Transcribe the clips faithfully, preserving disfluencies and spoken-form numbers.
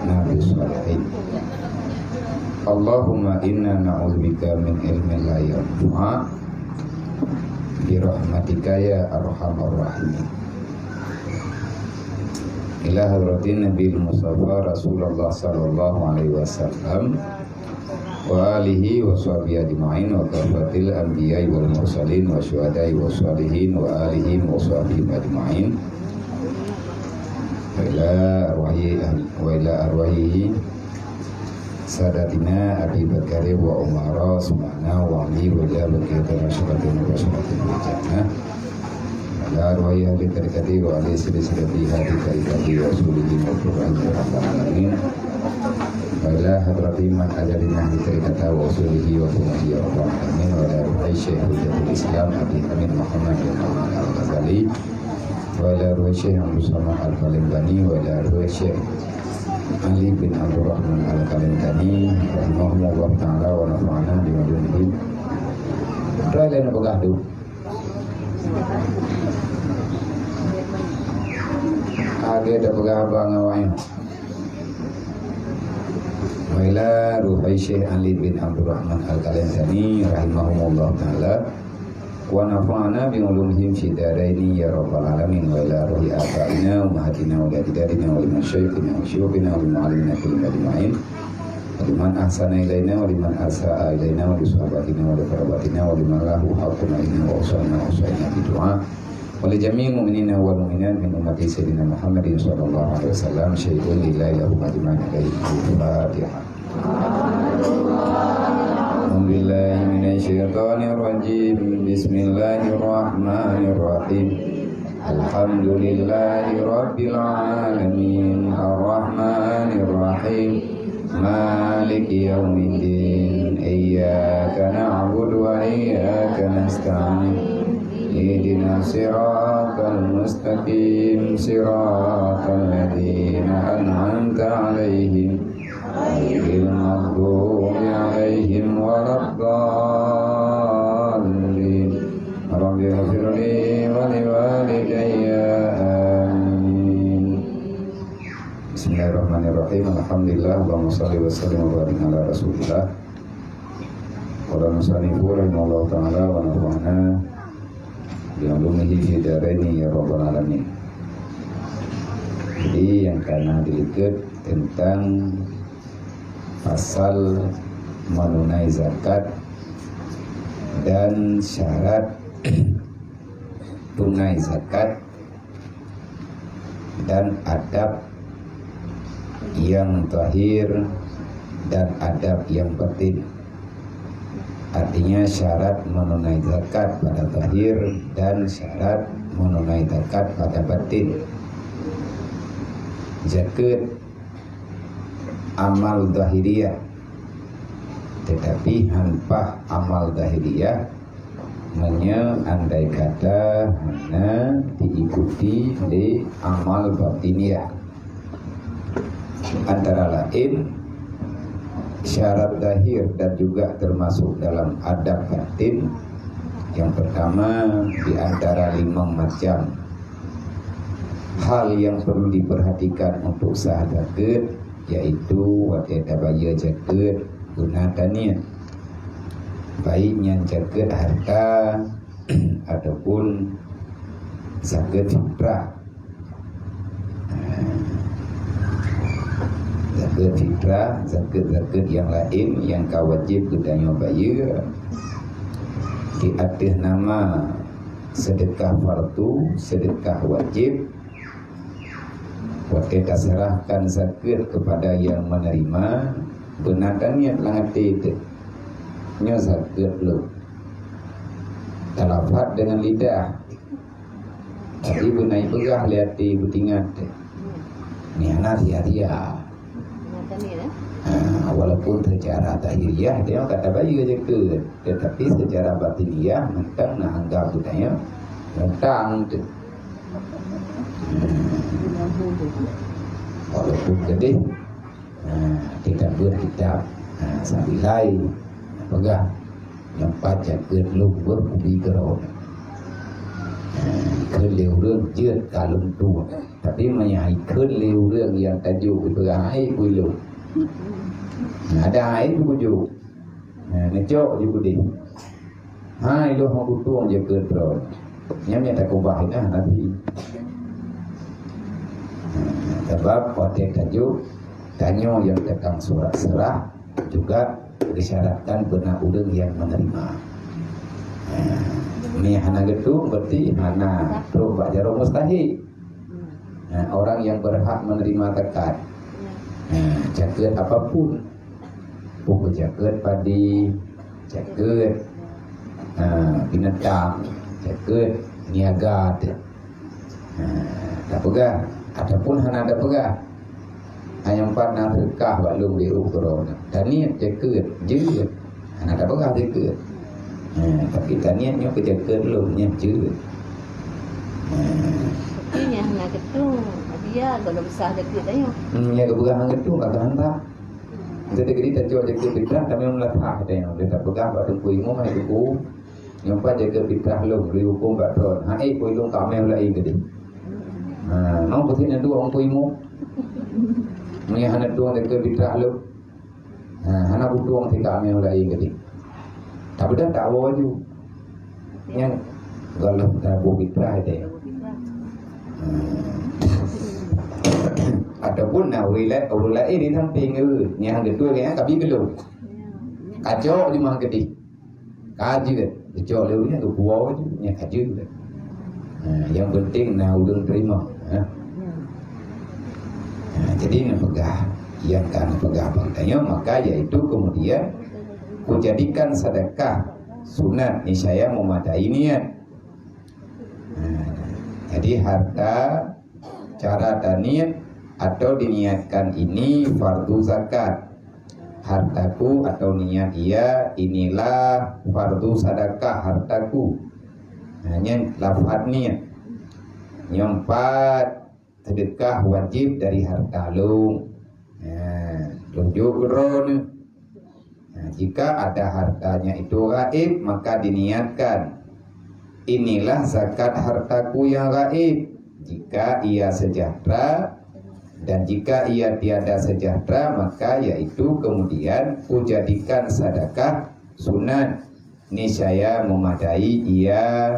Nabi Shalihin. Allahumma inna na'udzubika min ilmin la yanfa', birahmatika ya arhamar rahimin. Ila hadratin Nabil Mustafa Rasulullah sallallahu alaihi wasallam, wa alihi wa sahbihi ajma'in, wa kafatil anbiya'i wal mursalin wa syuhada'i wa shalihin wa alihim wa sahbihim ajma'in. Wa ila arwahi, wa ila arwahi sadatina Abi Bakar wa Umar Usmana wa Ali wa ila baqiyati rasyadatina wa syuhadatina fil jannah. Wa ila arwahi ahli tariqati wa ahli silsilati ahli tariqati wa usulihi wa furu'ihi ya rabbal alamin. Wa ila hadrati man ajalina ahli tariqata wa usulihi wa furu'ihi ya rabbal alamin. Wa ila arwahi Syekh Hujjatul Islam Abi Amin Muhammad bin Muhammad Al-Ghazali. Wa ila ruhi Syekh Abdul Samad Al-Palembang, wa ila ruhi Syekh Ali bin Abdul Rahman Al-Kalintani, rahimahumullah ta'ala, wa nafa'ana bima fihi. Teuka lé neupeugah tu. Lagèe tapeugah haba ngon awaknyan. Wa ila ruhi Syekh Ali bin Abdul Rahman Al-Kalintani, rahimahumullah ta'ala, wa nafa'ana bi ulumihim fid daraini ya rabbal alamin, wa ila ruhi abaina wa ummahatina wa ajdadina wa liman syaikhina wa syuyukhina wa liman alimina kullihim ajma'in, wa liman ahsana ilaina wa liman asa'a ilaina wa li sahabatina wa li qarabatina wa liman lahu haqqun alaina wa usana wa usana bi du'a, wa li jami'il mu'minina wal mu'minat min ummati sayyidina Muhammadin sallallahu alaihi wasallam syai'un lillahi lahum ajma'in. Al-Fatihah. أعوذ بالله من الشيطان الرجيم. بسم الله الرحمن الرحيم. الحمد لله رب العالمين. الرحمن الرحيم. مالك يوم الدين. إياك نعبد وإياك نستعين. اهدنا الصراط المستقيم. صراط الذين أنعمت عليهم غير المغضوب عليهم ولا الضالين. رب اغفر لي ولوالدي. آمين. Bismillahirrahmanirrahim. Alhamdulillah. Allahumma shalli wa sallim wa barik ala Rasulillah. Qala musannifu rahimahullahu ta'ala wa nafa'ana bi ulumihi fid daraini ya rabbal alamin. Jadi, nyang ka na dilikot tentang pasal menunai zakat dan syarat tunai zakat dan adab yang zahir dan adab yang batin. Artinya, syarat menunai zakat pada zahir dan syarat menunai zakat pada batin. Zakat amal zahiriah, tetapi han paih amal zahiriah meunyoe andai kata hana diikuti lé amal batiniah. Antara lain, syarat zahir dan juga termasuk dalam adab batin. Yang pertama, di antara limong macam hal yang perlu diperhatikan untuk sah zakat, yaitu watée tabayeue zakat guna taniet, baik nyan zakat harta ataupun zakat fitrah. Zakat fitrah, zakat-zakat yang lain yang ka wajib geutanyoe bayeue di ateueh nama sedekah fardu, sedekah wajib. Watée taserahkan zakat kepada yang menerima, beuna taniet lam até teuh, "Nyoe zakat lôn." Talafat dengan lidah, tapi beuna ipeugah lé até beutingat teuh. Nyan hana sia-sia. Ha, walaupun secara zahiriah dia kata bayeue zakat, tetapi secara batiniah mantong na anggap geutanyoe mutang teuh. Walaupun geudeh, ha, kita buat kitab, ha, sambil lain peugah, nyang pajan keu lôn beureukubi keudroe. Kheun lé ureueng jeuet ka lôn tueng. Tapi meunyo ikheun lé ureueng nyang tajok ipeugah hai bui lôn. Ada hai bujok. Nah, ngecok ju keudeh. Hai lôn hana kutueng jakeuet droe. Nyan nyang takubah inah Nabi. Sabab watèe tajok, tanyoe nyang teukang surat seurah juga disyaratkan beuna ureueng nyang menerima. Nah, ni hana geutueng berarti hana trok bak jaroe mustahik. Nah, orang yang berhak menerima zakat. Nah, jakeuet apapun. Peue jakeuet padi, jakeuet, ha, binatang, jakeuet niaga teuh. Ha, tapeugah ataupun hana tapeugah. Hana pat na seudeukah bak lôn lé ukeue droeneuh. Taniet jakeuet, jeuet. Hana tapeugah jakeuet. Ha, tapi taniet nyoe keu jakeuet lôn nyan jeuet. Ha. Tapi nyan hana geutueng, dia gohlom sah jakeuet tanyoe. Hmm, nyan geupeugah hana geutueng, ka hana. Jadi, jadi tacok jakeuet fitrah, tapi meulathah tanyoe. Dia tapeugah bak teungku imum, hai teungku, nyoe pat jakeuet fitrah lôn, lôn huköm bak droen. Hai, peue lôn ka mé laén keudeh. Ha, nyoe peusi na dua teungku imum. Meunyo hana tueng jakeuet fitrah lôn. Ha, hana kutueng si ka mé laén keudeh. Tapi dah tak bawa ju. Nyan gohlom tabu fitrah teuh. Hmm. Ataupun na ureueng la-, ureueng laén di sampéng, eh, nyang geutueng nyan ka bi geulong. Kacok limong keudeh. Ka jeuet, geucok lé ureueng nyan geupuwoe ju, nyan ka jeuet. Ha, yang penting na ureueng terima, ha. Ha, jadi neupeugah, nyang ka neupeugah bak tanyoe, maka yaitu kemudian kujadikan sedekah sunat niscaya memadai niat. Nah, jadi harta cara taniat atau diniatkan ini fardu zakat. Hartaku atau niat ia inilah fardu sedekah hartaku. Nah, nyan lafaz niat. Nyoe pat sedekah wajib dari harta lôn. Nah, tunjuk droeneuh. Nah, jika ada hartanya itu gaib, maka diniatkan, inilah zakat hartaku yang gaib. Jika ia sejahtera, dan jika ia tiada sejahtera, maka yaitu kemudian kujadikan sedekah sunat. Niscaya memadai ia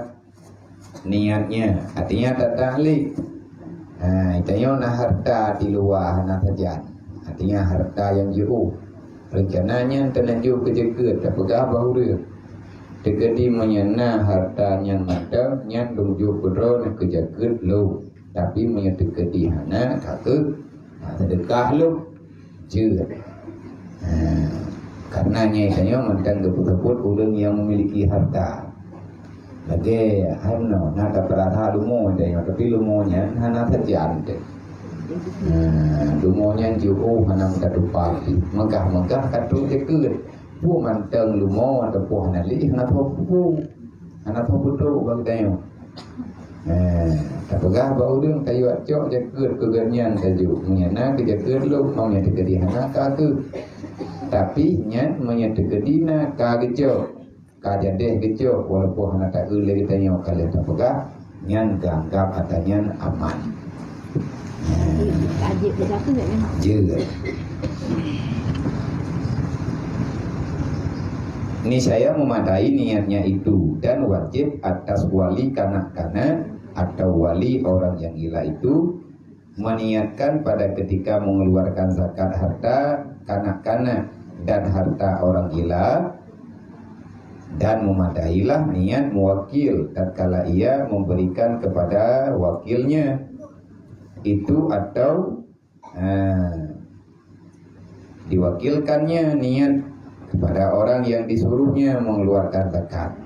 niatnya. Artinya, tataklid. Ha, tanyoe na harta di luwa hana sajan. Artinya, harta nyang jiôh. Rencana nyan teuneuk jok keu jakeuet, tapeugah bak ureueng. Teukeudi meunyo na harta nyan mantong, nyan lôn jok keudroe keu jakeuet lôn. Tapi meunyo teukeudi hana, ka keuh, ha, seudeukah lôn. Jeuet. Ha, karena nyan tanyoe mantong geupeuseubut ureueng nyang memiliki harta. Lagèe hai meunoe, na tapeurasa lumo tanyoe, tapi lumo nyan hana sajan teuh. Ha, lumo nyan jiôh hana meutatupa pih. Meugah-meugah ka trok jakeuet. Peue mantong lumo ataupun hana lé, hana tho peue. Hana tho peutrok bak geutanyoe. Eh, tapeugah bak ureueng, tayue cok jakeuet keu gobnyan tajok. Meunyo na keu jakeuet lôn, meunyo teukeudi hana ka keuh. Tapi nyan meunyo teukeudi na ka geucok, ka jadeh geucok, walaupun hana taeu lé geutanyoe ka lheueh tapeugah, nyan geuanggab ata nyan aman. Wajib beudakeuh nggak nyan? Jeuet. Niscaya memadai niatnya itu dan wajib atas wali kanak-kanak atau wali orang yang gila itu meniatkan pada ketika mengeluarkan zakat harta kanak-kanak dan harta orang gila, dan memadailah niat muwakil tatkala ia memberikan kepada wakilnya itu atau, ha, diwakilkannya niat kepada orang yang disuruhnya mengeluarkan zakat.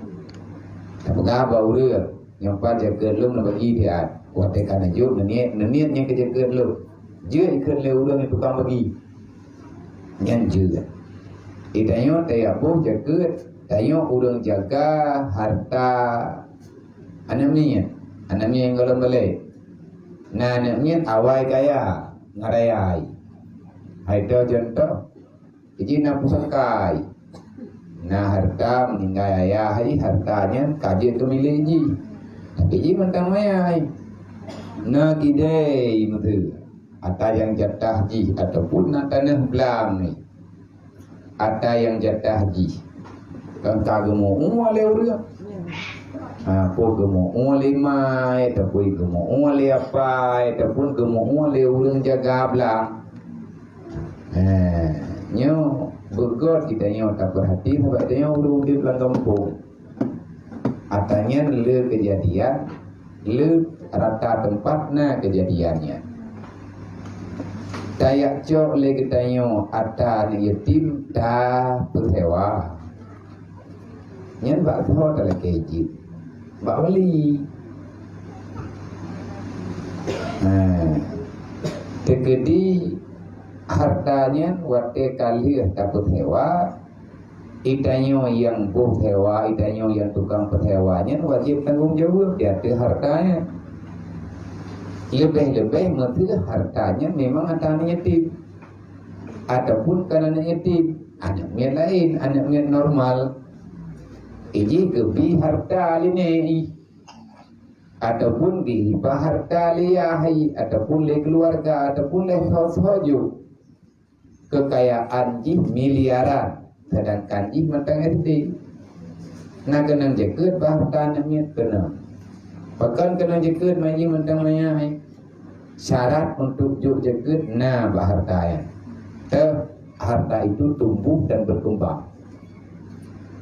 Tapeugah bak ureueng nyang pat jakeuet lôn neubagi siat. Watèe ka neujok, neuniet, neuniet nyan keu jakeuet lôn. Jeuet ikheun lé ureueng nyang tukang bagi. Nyan jeuet. Di tanyoe tajak boh jakeuet, tanyoe ureueng jaga harta aneuk miet. Aneuk miet nyang gohlom balek. Na aneuk miet awai kaya, ngarayai. Hai toh contoh, jih na pusaka, na harta meuninggai ayah, hai harta nyan ka jeuet keu milék jih. Tapi jih mantong maya ai. Na kidai meuteue. Ata nyang jatah jih ataupun na tanoh blang ni. Ata nyang jatah jih. Kan ka geumeu'ue lé ureueng. Ha, po geumeu'ue lé mai, ataupun geumeu'ue lé apai, ataupun geumeu'ue lé ureueng jaga blang. Ha, nyoe beugöt geutanyoe tapeurhati sabab tanyoe ureueng udeb lam gampông. Ata nyan le keujadian, le rata teumpat na keujadian nyan. Tajak cok lé geutanyoe ata aneuk yatim tapeusewa. Nyan bak soe talakée jeuet? Bak wali. Nah, teukeudi harta nyan watée ka lheueh tapeusewa, geutanyoe nyang boh sewa, geutanyoe nyang tukang peusewa nyan wajéb tanggong jaweueb di ateueh harta nyan. Leubeh-leubeh meuseuh harta nyan memang harta aneuk yatim ataupun kon aneuk yatim, aneuk miet laén, aneuk miet normal. Jih geubi harta lé nèk jih, ataupun geuhibah harta lé yah jih, ataupun lé keuluwarga, ataupun lé soe-soe ju. Keukayaan jih miliaran, seudangkan jih mantong S D. Na keunong jakeuet bak harta aneuk miet? Keunong. Pakon keunong jakeuet, ma jih mantong maya hai? Syarat untuk jok jakeuet na bak harta nyan. Teuh, harta itu tumbuh dan berkembang.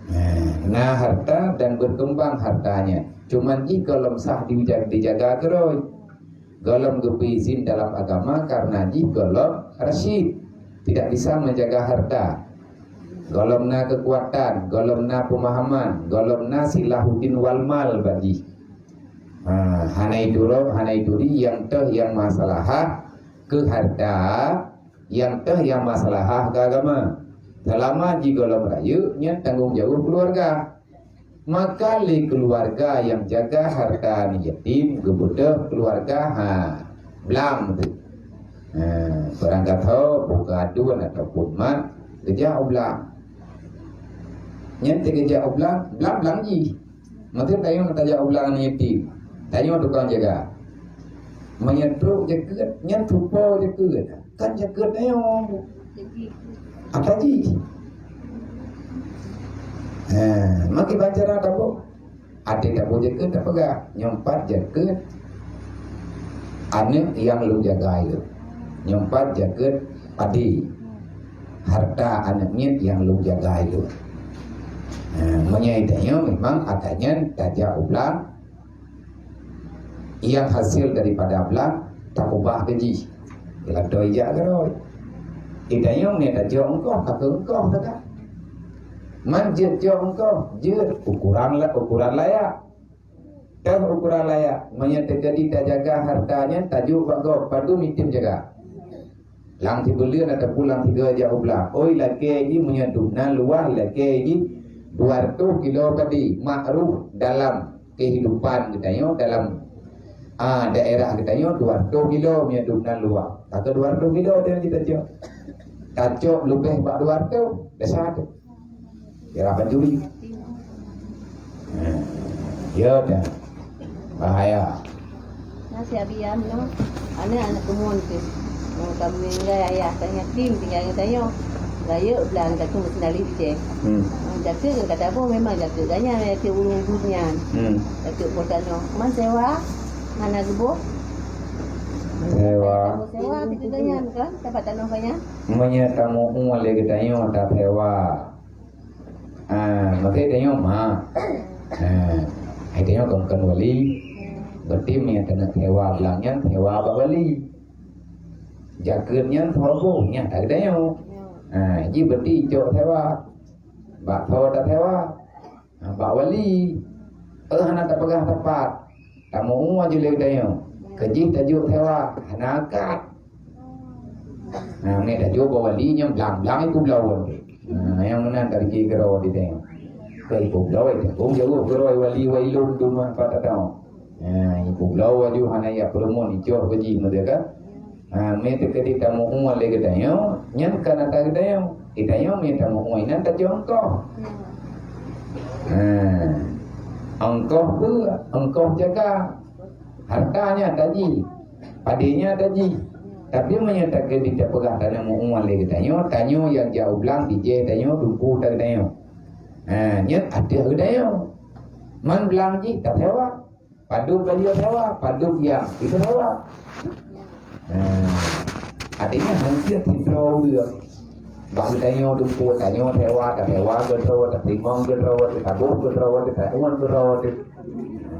Nah, na harta dan berkembang hartanya. Cuman jih gohlom sah dija-, dijaga keudroe. Gohlom geupeuizin dalam agama karena jih gohlom rasyid, tidak bisa menjaga harta. Gohlom na keukuatan, gohlom na peumahaman, gohlom na silahuddin wal mal bak jih. Ha, hana ituro, hana ituri nyang teuh nyang masalahah keu harta, nyang teuh nyang masalahah keu agama. Seulama jih gohlom rayeuk, nyan tanggong jaweueb keuluwarga. Maka lé keuluwarga nyang jaga harta aneuk yatim geubeudôh keuluwarga, ha, blang tu. Ha, barangkasoe boh gaduen ataupun mat geujak u blang. Nyan teugeujak u blang, blang-blang jih. Maksud tanyoe tajak u blang aneuk yatim. Tanyoe tukang jaga. Meunyoe trok jakeuet, nyan tupo jakeuet. Kan jakeuet tanyoe. Ata jih. Ha, maka bak cara taboh. Até taboh jakeuet tapeugah, nyoe pat jakeuet aneuk nyang lôn jaga ilôn. Nyoe pat jakeuet padé, harta aneuk miet nyang lôn jaga ilôn. Ha, meunyoe tanyoe memang ata nyan tajak u blang, nyang hasil daripada blang tapeubah keu jih. Lam toh ijak keudroe. Geutanyoe meunyoe tajok eungkoh, ka keu eungkoh sagai. Man jeuet jok eungkoh, jeuet ukuran la-, ukuran layak. Teuh ukuran layak, meunyoe teukeudi tajaga harta nyan tajok bak gob, padum item jaga. Lam sibuleuen ataupun lam sigoe jak u blang. Oi, lakée jih meunyoe dum na luwah, lakée jih dua reutôh kilo padé, makruf dalam kehidupan geutanyoe, dalam, a, daerah geutanyoe dua reutôh kilo meunyoe dum na luwah. Ka keu dua reutôh kilo teuh jih tajok. Tajok leubeh bak dua reutôh, desya teuh. Kira pencuri. Ha, ya dah. Bahaya. Na si Abi Yam nyoe, aneuk-aneuk keumuen teuh. Nyoe ka meuninggai ayah, ka yatim tinggai ngon tanyoe. Rayeuk blang ka keumeung seunari bicée. Hmm. Nyoe jakeuet ka taboh memang jakeuet gobnyan, jakeuet ureueng buet nyan. Hmm. Jakeuet boh tanoh. Man sewa, hana geuboh. Sewa. Taboh sewa, jakeuet gobnyan kan, dapat tanoh gobnyan. Meunyoe tamu'ue lé geutanyoe tasewa. Ah, maksud tanyoe ma. Ah, hai tanyoe kon, kon wali. Berarti meunyoe taneuk sewa blang nyan, sewa bak wali. Jakeuet nyan soe boh, nyan ata geutanyoe. Ah, jih berarti icok sewa. Bak soe tasewa? Ah, bak wali. Eh, hana tapeugah teumpat. Tamu'ue aju lé geutanyoe. Keujih tajok sewa, hana akad. Nah, mé tajok bak wali nyang blang-blang iku bloe. Nah, nyang meunan tadi kira di tanyoe. Keu iku bloe, teuh jaweueb keudroe wali, wai lôn duma pat tatong. Nah, iku bloe aju hana jak peureumeun icoh keujih meudeh ka. Ha, mé teukeudi tamu'ue lé geutanyoe, nyan kon ata geutanyoe. Geutanyoe mé tamu'ue inan tacok eungkoh. Ha. Ongkoh peue? Ongkoh jaga. Harta nyan tajih. Padé nyan tajih. Tapi meunyoe takeudi tapeugah tanyoe meu'uwan lé geutanyoe, tanyoe nyang jak u blang dijéh tanyoe, dumpeue geutanyoe. Ha, nyan ateueh geutanyoe. Man blang jih tasewa. Padub bajèe sewa, padub nyang itu sewa. Nah, artinya hancur sidroe ureueng. Bak geutanyoe dumpeue, tanyoe sewa, tasewa keudroe, tateurimong keudroe, tatabôh keudroe, tataun keudroe.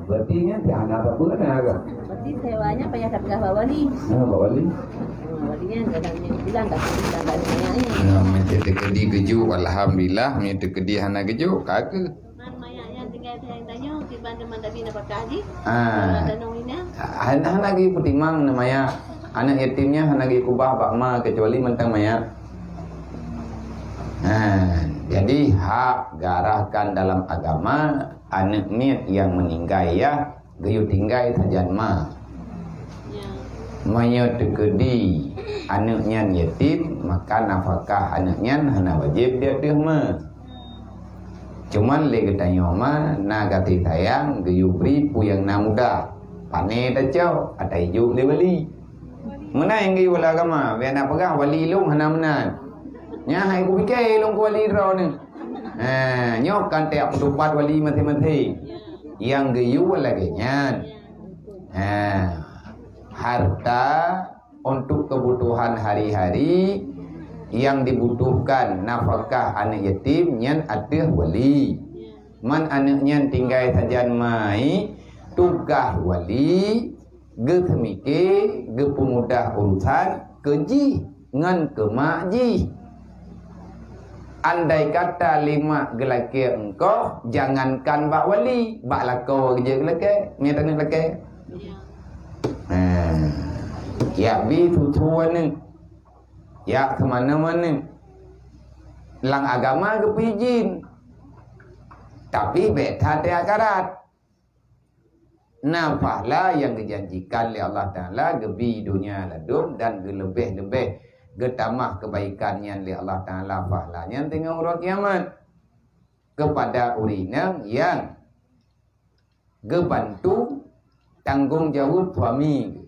Berarti nyan si hana sapeue na kan? Berarti sewanya payah tapeugah bak wali. Nah, bak wali. Nah, wali nyan kadang nyan bilang kat bilang kat nyan. Nah, meunyoe teukeudi geujok, alhamdulillah, meunyoe teukeudi hana geujok, ka keuh. Man mayat nyan tinggai sayang tanyoe, kiban teuma tabi nafakah jih. Ah. Kalau tanong ina. Hana, hana lagi peutimang na mayat. Aneuk yatim nyan hana lagi kubah bak ma keucuali mantong mayat. Ha, jadi hak garahkan dalam agama, aneuk miet nyang meuninggai yah geuyue tinggai sajan ma. Ya. Meunyoe teukeudi aneuk nyan yatim, maka nafakah aneuk nyan hana wajéb di ateueh ma. Cuman lé geutanyoe ma na gaséh sayang geuyue bri peue nyang na mudah. Pané tacok, ata ijok lé wali. Meunan nyang geuyue lé agama, bèk na peugah wali lôn hana meunan. Nyan hai kupike lôn keu wali droeneuh. Ha, nyoe kan tajak meutupat wali maséng-maséng. Nyang geuyue lagèe nyan. Ha, harta untuk kebutuhan hari-hari yang dibutuhkan nafakah aneuk yatim nyan ateueh wali. Man aneuk nyan tinggai sajan ma, tugaih wali geuseumiké, geupeumudah urusan keu jih ngon keu mak jih. Andai kata lé mak geulakèe ongkoh, jangankan bak wali, bak lakoe jeuet geulakèe, meunyo taneuk lakèe. Ha. Yak bi tutu aneuk. Yak keumanö-manö. Lam agama geupeuidhin. Tapi bèk that di akhirat. Na pahala nyang geujanjikan lé Allah Taala geubi donya ladôm dan geuleubeh-leubeh geutamah keubaikan nyan lé Allah Taala pahala nyan teungoh uroe kiamat keupada ureueng inong nyang geubantu tanggong jaweueb suami geuh.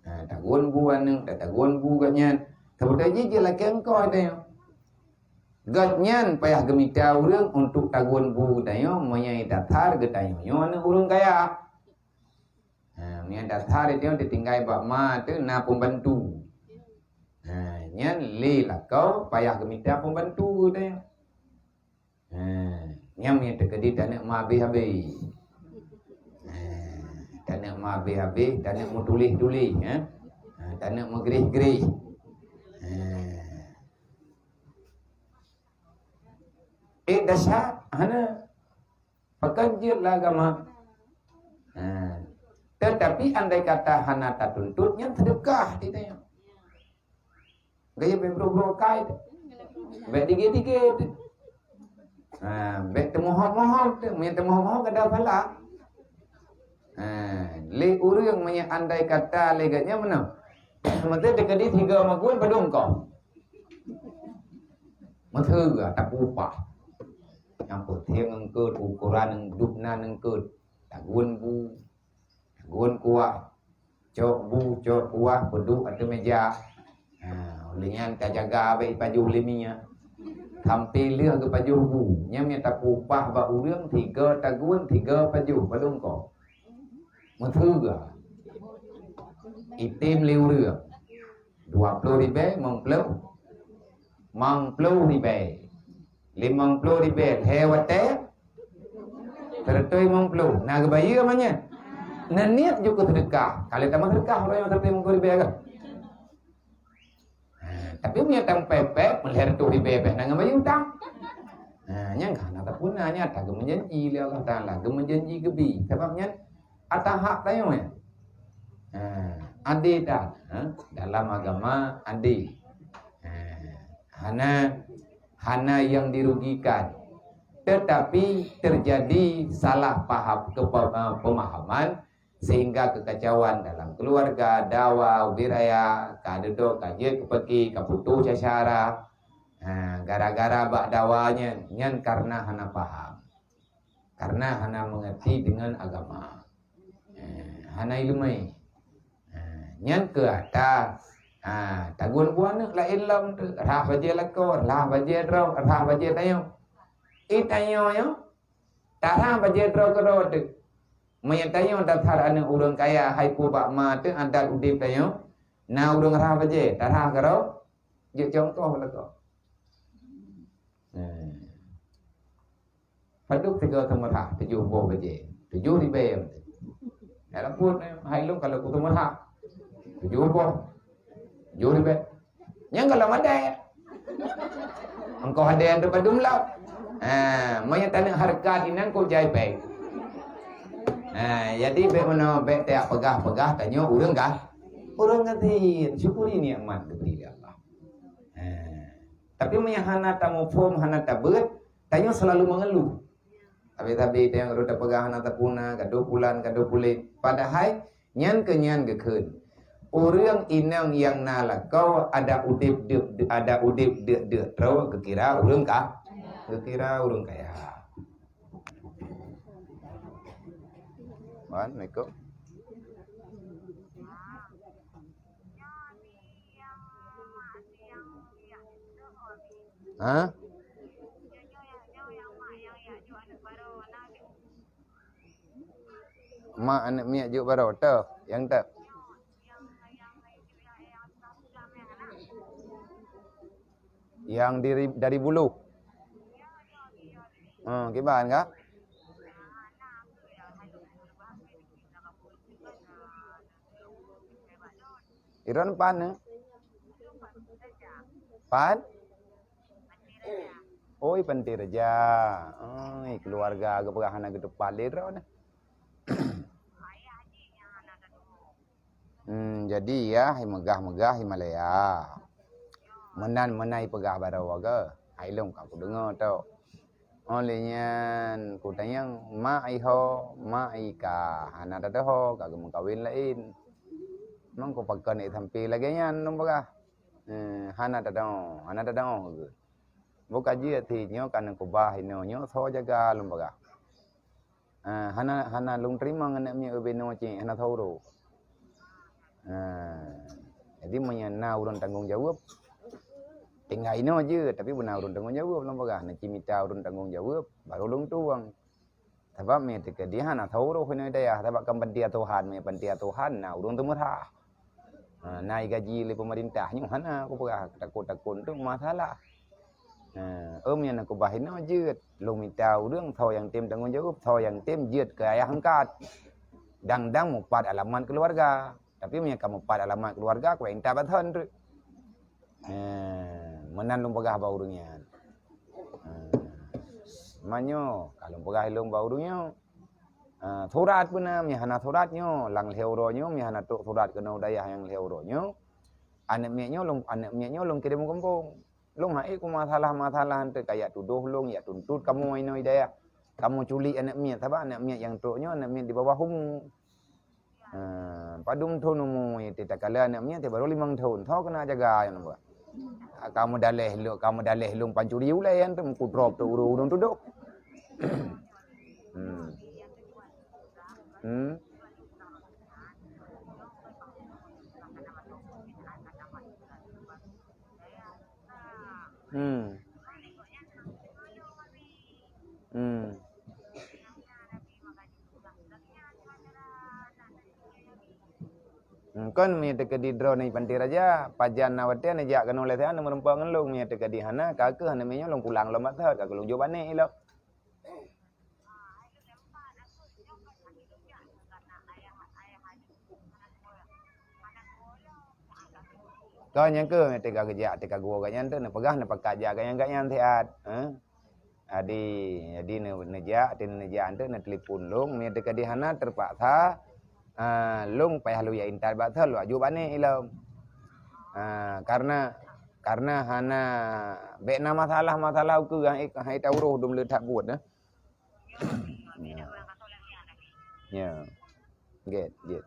Ha, tagun bu aneuk, tagun bu gobnyan. Saboh jih jeuet lakèe ongkoh tanyoe. Gobnyan payah geumita ureueng untuk tagun bu geutanyoe, meunyo dasar geutanyoe nyoe aneuk ureueng kaya. Ha, meunyo dasar geutanyoe teutinggai bak ma teuh na peumbantu. Ha, nyan lé lakoe payah geumita peumbantu geutanyoe. Ha, nyan meunyo teukeudi taneuk ma habéh-habéh. Ha, taneuk ma habéh-habéh, taneuk meutuléh-tuléh, ha. Ha, taneuk meugrih-grih. Ha. Eh, dasar, hana. Pakon jeuet lé agama. Ha. Tetapi andai kata hana tatuntut, nyan seudeukah di tanyoe. Gaya bèk brok-brok kai teuh. Bèk dige-dige teuh. Ha, bèk teumohon-mohon teuh. Meunyo teumohon-mohon kada pahala. Ha, lé ureueng meunyo andai kata lé gobnyan meunan. Meuteun teukeudi tiga magun padum kong. Meuteun geuh tapeuupah. Nyang peunteng eungkôt, ukoran dubna eungkôt. Tagun bu, tagun kuah. Cok bu, cok kuah, peuduek ateueh meja. Ha, lheueh nyan tajaga bèk ipajoh lé minyeuk. Sampoe lheueh geupajoh bu. Nyan meunyo tapeuupah bak ureueng, tiga tagun, tiga pajoh, padum kong. Meuteun geuh. Item lé ureueng. Dua ploh ribèe, limong ploh. Limong ploh ribèe. Limong ploh ribèe lhèe watèe, seratus limong ploh. Na geubayeue ma nyan? Na niet jeuet keu seudeukah. Ka lheueh tamah seudeukah, uroe nyoe seratus limong ploh ribèe kan? Ha, tapi meunyo tamong pèpèk, lhèe reutôh ribèe pèh na geubayeue utang. Ha, nyan ka hana tapuna, nyan ata geumeujanji lé Allah Taala, geumeujanji geubi. Sabab nyan ata hak tanyoe nyan. Ha, adé that, ha, dalam agama adé. Ha, hana, hana nyang dirugikan. Tetapi terjadi salah paham, kepa-, eh, pemahaman sehingga kekacauan dalam keluarga, dawa, ubit raya, ka dudoe, ka jeuet keu peuki, ka putôh syara. Ha, gara-gara bak dawa nyan, nyan karena hana paham. karena hana mengerti dengan agama. Eh, hana ileumé. Eh, nyan keuh ata, ah, tagun buah aneuk laén lom tu, rhah bajée lakoe, rhah bajée droe, rhah bajée tanyoe. Eh, tanyoe nyoe, tarhah bajée droe keudroe teuk. Meunyoe tanyoe dasar aneuk ureuëng kaya, hai po bak ma teuk adat udeb tanyoe, na ureuëng rhah bajée, tarhah keudroe, jeuet contoh lakoe. Eh. Padub tiga teumeuhah tujoh boh bajée. Tujoh ribée. Dalam pun hai lôn kalau ku teumeuhah tujoh boh. Tujoh ribée. Nyang kalau madai. Engkau ada yang terpadum lah. Ha, maya tanah harkat inang kau jai bek. Ha, jadi bek mana bek tak pegah-pegah tanya urang kah? Urang ngatin. Syukuri nikmat diberi oleh Allah. Ha. Tapi maya hana tamuphom, hana tabeuet, tanyoe selalu mengeluh. Habéh-habéh tanyoe rot tapeugah hana tapuna, gadoh bulan, gadoh buleuen. Padahai nyan keu nyan geukheun. Ureuëng inong nyang na lakoe ada udeb deuk, ada udeb deuk-deuk droe geukira ureuëng ka, geukira ureuëng kaya. Wan, Assalamualaikum. Ha? Mak aneuk miet jok baroe teuh, nyang teuh. Nyang diri, dari bulu. Hmm, kiban ka? Iron pan, eh? Pan? Oi, Panté Raja. Oi, keluarga geupeugah hana geuteupat lé droeneuh. Hmm, jadi ya, hai meugah-meugah hai malaya. Meunan-meunan ipeugah baroe geuh. Hai lôn ka kudeungoe tok. Óh lheueh nyan kutanyong, mak iho, mak ika hana teuho ka geumeukawen laén. Mangko pakon ék sampai lagée nyan lôn peugah. Eh, hana teuho, hana teuho geuh. Boh ka jeuet thit nyoe ka neukeubah inoe nyoe soe jaga lôn peugah. Ah, hana, hana lôn teurimong aneuk miet ubé noe cit, hana soe uroe. Ah, jadi meunyoe na ureuëng tanggong jaweueb, tinggai inoe jeuet, tapi beuna ureuëng tanggong jaweueb lôn peugah. Na cit mita ureuëng tanggong jaweueb, baru lôn tueng. Sabab meunyoe teukeudi hana soe uroe inoe dayah, sabab kan panti asuhan, meunyoe panti asuhan na ureuëng teumeurah. Ha, na gaji lé peumeurintah nyoe hana kupeugah, takot-takot untuk masalah. Ha, em nyang na kubah inoe jeuet, lôn mita ureuëng soe nyang tem tanggong jaweueb, soe nyang tem jeuet keu ayah angkat. Dang-dang mupat alamat keuluwarga. Tapi meunyoe ka mupat alamat keuluwarga, kuintat bak thon treuk. Ha, meunan lôn peugah bak ureuëng nyan. Ha, manyoe ka lôn peugah ilôn bak ureuëng nyoe. Ah, surat pun na, meunyoe hana surat nyoe, lam lhée uroe nyoe, meunyoe hana trok surat keunoe dayah nyang lhée uroe nyoe, aneuk miet nyoe lôn, aneuk miet nyoe lôn kirém u gampông. Lôn hai ku masalah-masalah eunteuk ka jak tudoh lôn, jak tuntot kamoe inoe dayah. Kamoe culik aneuk miet, sabab aneuk miet nyang trok nyoe aneuk miet di bawah umu. Ah, padum thon umu nyan, takalon aneuk miet baru limong thon, soe keuneuk jaga nyan buet. Kamoe daleh lôn, kamoe daleh lôn pancuri ulée nyan tu, meukutrop tu ureuëng-ureuëng tudoh. Hmm. Hmm. Hmm. Hmm. Hmm, kon meunyoe teukeudi droeneuh Panté Raja, pajan na watée neujak keunoe lé siat neumeurumpok ngon lôn meunyoe teukeudi hana, ka keuh aneuk miet nyoe lôn pulang lom bak thot, ka keuh lôn jok bak nek ilok. Kon nyang keuh teuka geujak, teuka geuwoe gobnyan tu neupeugah neupakat jak gobnyan, gobnyan siat, eh. Jadi, jadi ne-, neujak, teuneujak tu neutelepon lôn, meunyoe teuka di hana teupaksa, ah, lôn payah lôn jak intat bak thon, lôn jak jok bak nek ilom. Ah, karena, karena hana, bék na masalah-masalah ukeue nyang hai, hai tauroh dum le that buet, eh. Ya. Ya. Gét, gét.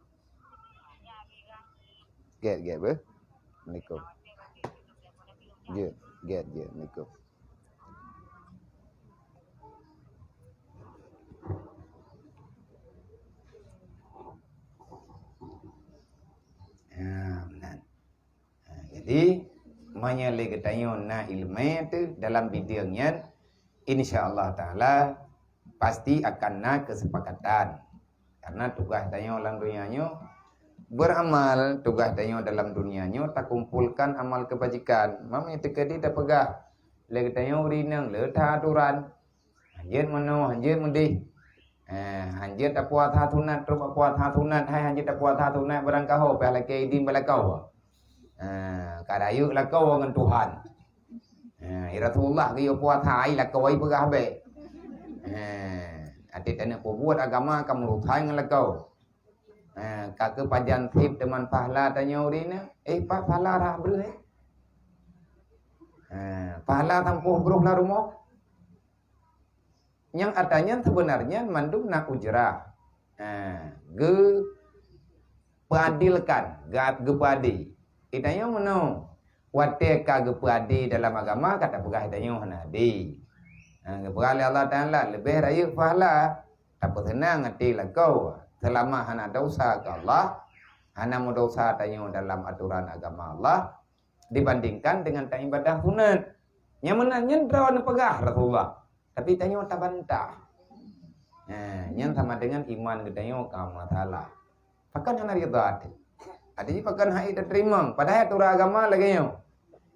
Gét, gét beuh. Assalamualaikum. Gét, gét, gét. Assalamualaikum. Meunyoe lé geutanyoe na iéleumé teuh dalam bideueng nyan, insya Allah Taala pasti akan na keusepakatan. Karena tugaih tanyoe lam dunia nyoe beuramal, tugaih tanyoe dalam dunia nyoe takumpolkan amal keubajikan. Meunyoe teukeudi tapeugah lé geutanyoe ureueng inong le that aturan. Hanjeuet meunoe, hanjeuet meudeh. Eh, hanjeuet tapuasa sunat, trok puasa sunat, hai hanjeuet tapuasa sunat barangkaho, pih lakée idin bak lakoe. Eh, ka rayeuk lakoe ngon Tuhan. Eh, ya Rasulullah geuyue puasa, ai lakoe ai peugah bék. Eh, até taneuk peubuet agama ka meurusan ngon lakoe. Eh, ka keuh pajan seb teuma pahala tanyoe ureueng inong, eh, pa-, pahala rhah breuh, eh. Eh, pahala sampoe breuh lam rumoh. Nyang ata nyan seubeunarnya mandum na ujrah. Ha, geupeuadilkan, geu-, geupeuadil. Geutanyoe meunoe, watée ka geupeuadil dalam agama, ka tapeugah geutanyoe hana adil. Ha, geupeugah lé Allah Taala, leubeh rayeuk pahala, tapeuseunang até lakoe, seulama hana desya keu Allah, hana meudesya tanyoe dalam atoran agama Allah, dibandingkan dengan taibadah sunat. Nyang meunan nyan droe neupeugah Rasulullah, tapi tanyoe tabantah. Nah, nyan sama dengan iman geutanyoe ka masalah. Pakon hana ridha até? Até jih pakon hai tateurimong, padahai atoran agama lagée nyoe.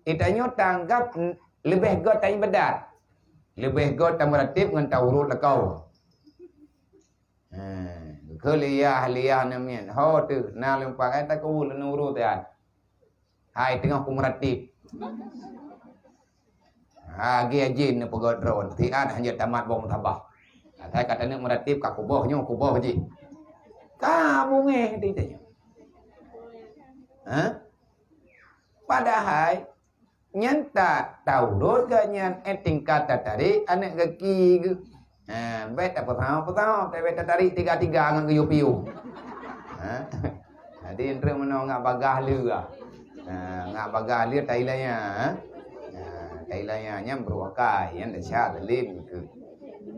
Geutanyoe taanggab n-, leubeh göt taibadat. Leubeh göt tameuratéb ngon taurot lakoe. Ha, keu liyah-liyah namiet. Ho teuh, na leumpang ai takeubu leuneurot nyan. Hai teungoh kumeuratéb. Ha, lagée jih neupeugah droe, siat hanjeuet tamat boh meutabah. Asai ka taneuk meuratéb ka kuboh nyoe, kuboh jih. Ka bungéh di tanyoe. Ha? Padahai nyan ta-, taurot geuh nyan, eh, tingkat tatarek aneuk gaki geuh. Ha, bék tapeusaho-peusaho, bék tatarik tiga-tiga ngon geuyue piôh. Ha? Jadi, enteuk meunoe ngat bagah lé, ah. Ha, ngat bagah lé tailanya, ha? Ha, tailanya nyan beureukai, nyan desya zalim keu.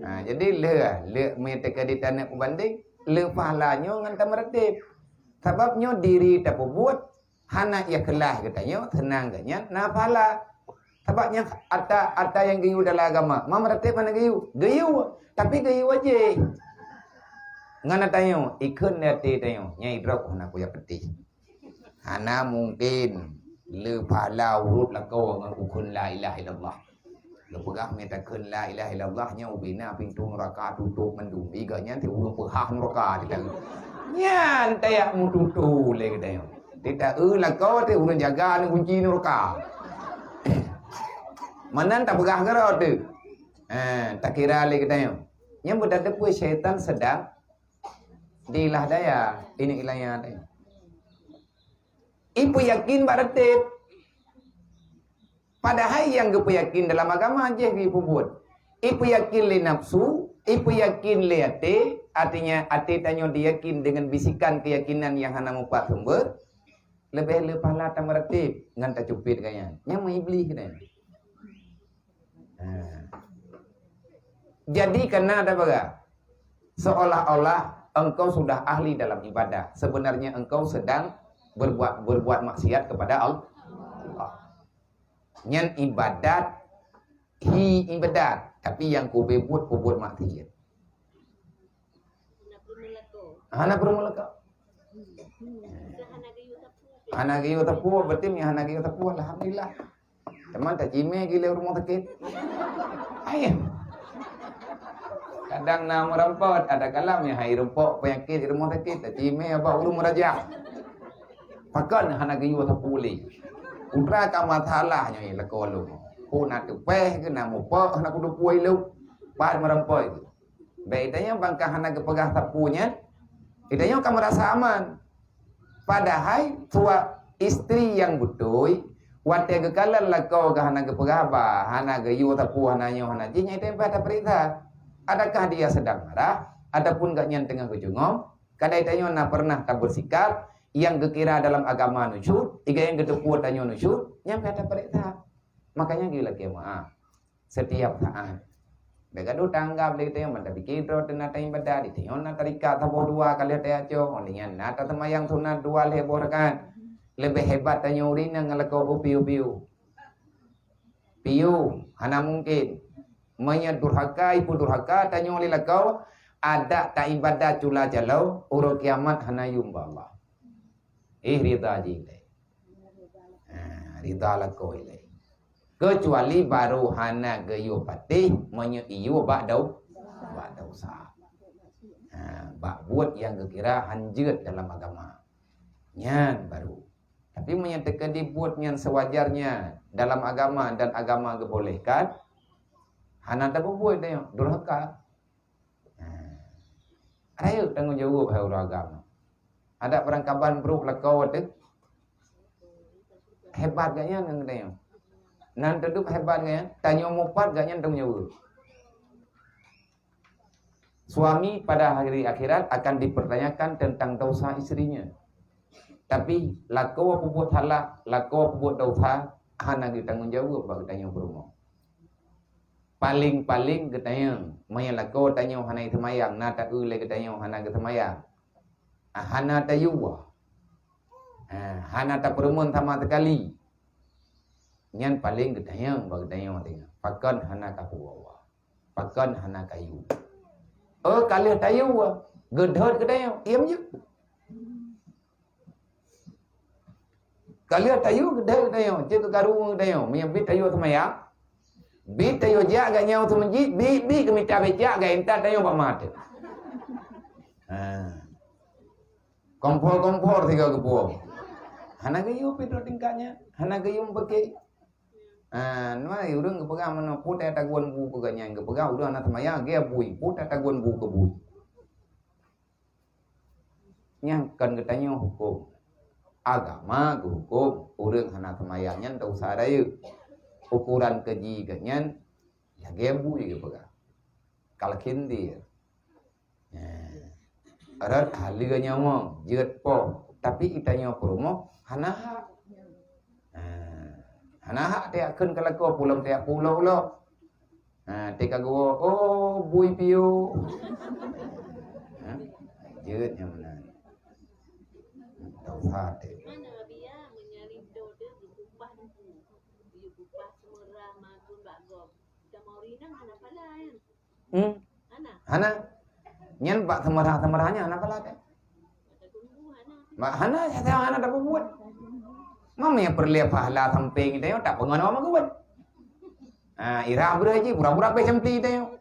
Ha, jadi lé, lé meuteuka di taneuk peubandeng, lé pahala nyoe ngon tameuratéb. Sabab nyoe diri tapeubuet, hana ikhlas geutanyoe, seunang geuh nyan na pahala. Sabab nyan ata, ata nyang geuyue dalam agama, ma meuratéb hana geuyue. Geuyue, tapi geuyue wajéb. Ngon ata nyoe, ikheun di até tanyoe, nyang idrob hana kuyak peutéh. Hana mungken le pahala urot lakoe ngon ukheun la ilaha illallah. Geupeugah mita kheun la ilaha illallah nyoe ubina pintoe nuraka tutôp mandum. Iga nyan ti ureueng peuhah nuraka tita. Nyan tayak meututoe lé geutanyoe. Tita eu lakoe ti ureueng jaga ni kunci nuraka. Meunan tapeugah keudroe teuh. Ha, takira lé geutanyoe. Nyan beutateupeue syaitan sedang diilah daya, ini ilanya teuh. Ipeuyakin bak reuteb. Padahai nyang geupeuyakin dalam agama jih geupeubuet. Ipeuyakin lé nafsu, ipeuyakin lé até, artinya até tanyoe diyakin dengan bisikan keyakinan nyang hana mupat sumber, leubeh le pahala tameuratéb ngon tacupiet gaya. Nyang meuiblih geutanyoe. Ha. Jadi kana tabara, seolah-olah engkau sudah ahli dalam ibadah. Sebenarnya engkau sedang berbuat, berbuat maksiat kepada Allah. Nyan ibadat, hi ibadat, tapi nyang kupeubeuet, peubuet maksiat. Hana peurumoh leuka. Hana geuyue teupeu, beutôi nyan hana geuyue teupeu, alhamdulillah. Teuma tacimé gilée rumoh sakét. Ayah. Kadang na meurampok, ada kalam nyang hai rumpok penyakit di rumoh sakét, tacimé bak ureueng meuraja. Pakon hana geuyue teupeu lé. Putra ka masalah nyoe lakoe lôn. Pun na teupeh ke na mupok hana kuteupeu ilok. Pat meurampok. Bèk geutanyoe ban ka hana geupeugah sapeue nyan, geutanyoe ka meurasa aman. Padahai suami istri nyang beutôi, watèe geukalon lakoe geuh hana geupeugah haba, hana geuyue sapeue, hana nyoe, hana jih, nyan geutanyoe payah tapeuriksa. Adakah dia sedang marah, ataupun gobnyan teungoh geucungöm? Kadang geutanyoe na pernah tabeursikap nyang geukira dalam agama nusyuz, iga nyang geuteupeue tanyoe nusyuz, nyan payah tapeuriksa. Makanya geulakèe meu'ah. Setiap saat. Bèk gadoh tanggap lé geutanyoe, mantong pike droe teuna taibadah, di tanyoe na tarikat saboh dua kali teuaco, óh lheueh nyan na taseumayang sunat dua lhèe boh rakaat. Leubeh hebat tanyoe ureueng inong ngon lakoe upiu-upiu. Piôh, hana mungken. Meunyoe durhaka, ipeudurhaka tanyoe lé lakoe, adak taibadat cula caloe, uroe kiamat hana yum bak Allah. Eh, rida jih ilée. Ha, rida lakoe ilée. Keucuali barô hana geuyue patéh meunyoe iyue bak dau-, bak desya. Ha, bak buet nyang geukira hanjeuet dalam agama. Nyan barô. Tapi meunyoe teukeudi buet nyan sewajarnya dalam agama dan agama geubolehkan, hana tapeubuet tanyoe, durhaka. Ha. Rayeuk tanggong jaweueb hai ureueng agama. Adak barangkaban brok lakoe teuh. Hebat gobnyan ngon geutanyoe. Nan teudup hebat gobnyan, tanyoe mupat gobnyan tanggong jaweueb. Suami pada hari akhirat akan dipertanyakan tentang dosa istrinya. Tapi lakoe peubuet salah, lakoe peubuet dosa, hana geutanggong jaweueb bak geutanyoe peurumoh. Paleng-paleng geutanyoe, meunyoe lakoe tanyoe hana seumayang, na taeu lé geutanyoe hana geuseumayang. Ah, hana tayue. Ah, hana tapeureumeun sama sekali. Nyan paleng geutanyoe bak geutanyoe teuh. Pakon hana kapeue Allah? Pakon hana kayue? Oh, ka lheueh tayue, geudhôt geutanyoe, iem jeuet. Ka lheueh tayue geudeh geutanyoe, cit keu karu geutanyoe, meunyoe bit tayue seumayang, bit tayue jak gak nyoe seumeujit, bit-bit geumita becak gak intat tayue bak mat. Ha. Kompor-kompor sigoe geupuwoe. Hana geuyue pih trok tingkat nyan, hana geuyue meubeukée. Ha, nyoe ureueng geupeugah meunoe, peue tatagun bu keu gobnyan, geupeugah ureueng hana seumayang, gée bui, peue tatagun bu keu bui. Nyan kon geutanyoe huköm. Agama geuhuköm, ureueng hana seumayang nyan desya rayeuk. Ukuran keuji geuh nyan, lagée bui geupeugah. Kal khinzir. Nyan. Rot haleue nyawöng, jeuet poh. Tapi geutanyoe peurumoh hana hak. Ha. Hana hak tajak kheun keu lakoe, pulang tajak pulo-ulo. Ha, teuka geuwoe, "Oh, bui piôh." Ha? Jeuet nyang meunan. Taubat teuh. Hmm. Hana. Nyan bak seumeurah-seumeurah nyan hana pahala teuh. Bak hana, siapa hana tapeubuet. Mam nyang peureulée pahala sampéng tanyoe tak peungon awak meukeubet. Ha, irah breueh jih, pura-pura pih sempli tanyoe.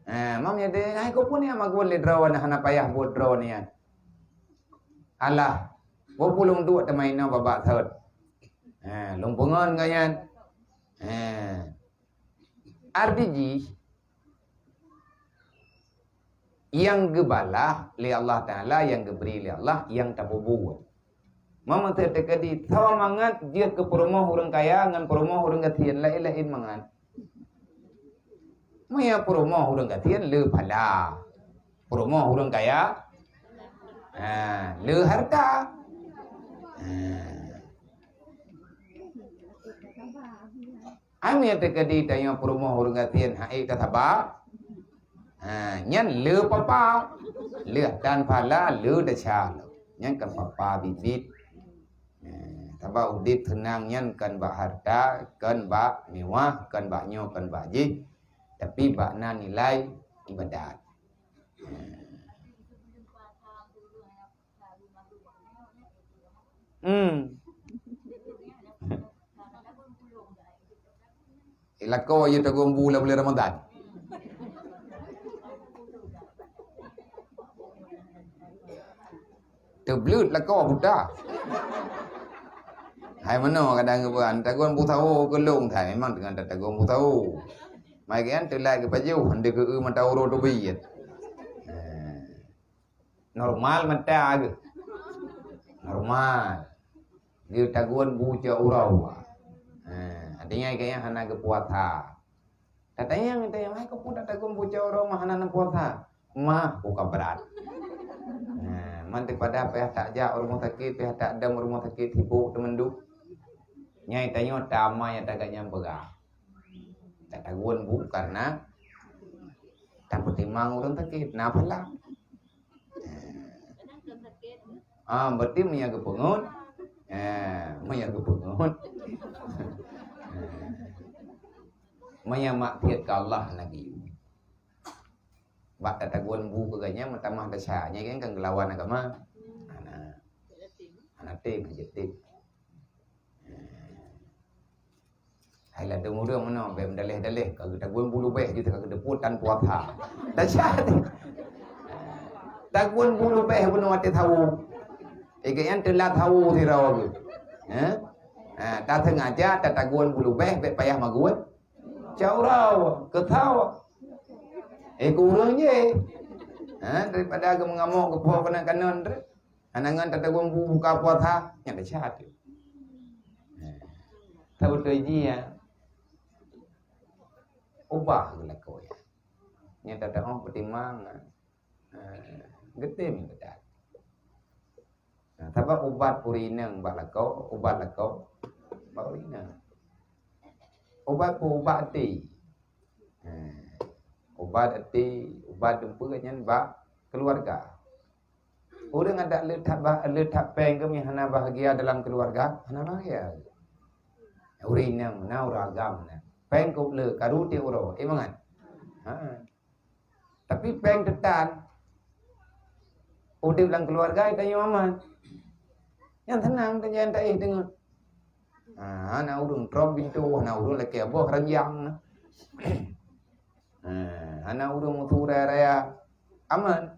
Ha, mam nyang teuh, hai keupeue nyan meukeubet lé droeneuh hana payah buet droeneuh nyan. Alah, peue lôn duek teuma inoe babah thot. Ha, lôn peungon keu nyan. Ha. Arti jih, nyang geubalah lé Allah Taala, nyang geubri lé Allah, nyang tapeubuet. Meunyoe teukeudi soe mangat jeuet keu peurumoh ureueng kaya ngon peurumoh ureueng gasien, laén-laén mangat. Meunyoe peurumoh ureueng gasien le pahala, peurumoh ureueng kaya, ha, le hareuta. Ha. Ai meunyoe teukeudi tanyoe peurumoh ureueng gasien han ék tasaba, ha, nyan le papa, lheueh tan pahala le desya lom. Nyan kon papa biet-biet. Ha, sabab udeb seunang nyan kon bak hareuta, kon bak meuwah, kon bak nyoe, kon bak jih, tapi bak na nilai ibadat. Ha. Hmm. Lakoe yue tagun bu lam buleuen Ramadhan. Teubleuet lakoe buta. Hai meunoe kadang geupeugah, tagun bu sawo keu lôn, hai memang teungoh tagun bu sawo. Mai geuyan teulai geupajoh, han deuh keu mata uroe teubiet. Eh. Normal mata geuh. Normal. Geuh tagun bu cok uroe. Ha, artinya gaya hana geupuasa. Tatanyong, tatanyong, "Hai, keupeue tagun bu cok uroe mah hana neupuasa?" Mah, buka berat. Ha, man daripada payah tajak u rumoh sakit, payah tadong u rumoh sakit, sibok teumandum. Nyai tanyoe tamai nyang tagak nyang peugah. Tatagun bu karena tapeutimang ureueng sakét, na pahala. Ah, berarti meunyo geupeungeut. Ah, meunyo geupeungeut. Meunyoe maksiat keu Allah lagi. Bak tatagun bu keu gobnyan meutamah desya, nyan kan geulawan agama. Hana. Hana tem, hana tem. Hai ladôm ureueng meunoe, bèk meudaleh-daleh, ka geutagun bu leubeh jeuet ka geuteupeue tan puasa. Desya. Tagun bu leubeh bunoe watèe sawo. Eh, gobnyan teulat sawo sidroe geuh. Eh? Ha, tasengaja tatagun bu leubeh bèk payah magun. Cak uroe, keu sawo. Eh, keu ureueng jih. Ha, daripada geumeungamok geupoh keunan-keunan tu. Hana ngon tatagun bu buka puasa, nyan desya teuh. Ha. Tabeutôi jih ya. Ubah geulakoe ya. Nyan tatahoh peutimang. Ha, geutem ibadat. Nah, sabab ubat ureueng inong bak lakoe, ubat lakoe bak ureueng inong. Ubat peue? Ubat até. Ha, ubat até, ubat dumpeue nyan bak keuluwarga. Ureueng adak le that ba-, le that péng keu mi hana bahagia dalam keuluwarga, hana bahagia. Ureueng inong na, ureueng agam na. Péng kôb le, karu tiep uroe, eh mangat. Ha. Tapi péng teutan, udép lam keuluwarga tanyoe aman. Nyang seunang tanyoe taéh deungon. Ha, hana ureueng trok pintoe, hana ureueng lakèe boh ranjang. Ha, hana ureueng mutu raya-raya. Aman.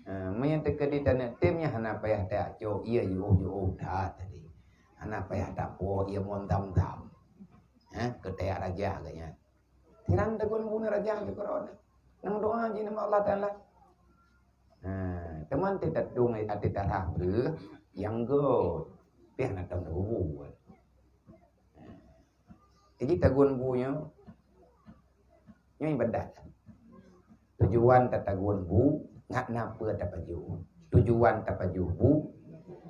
Ha, meunyoe teukeudi taneuk tem nyan hana payah tacok, iya jiôh-jiôh that tadi. Hana payah tapo, iya mon tam-tam. Ha, keu tajak raja geuh nyan. Sinan tagun bu nyan raja jih keudroe. Nang doa jih nibak Allah Taala. Ha, teuma teutatong até tarah breuh nyang göt. Pih na tom bu. Ha. Jadi tagun bu nyoe, nyoe ibadat. Tujuan tatagun bu ngat na peue tapajoh. Tujuan tapajoh bu,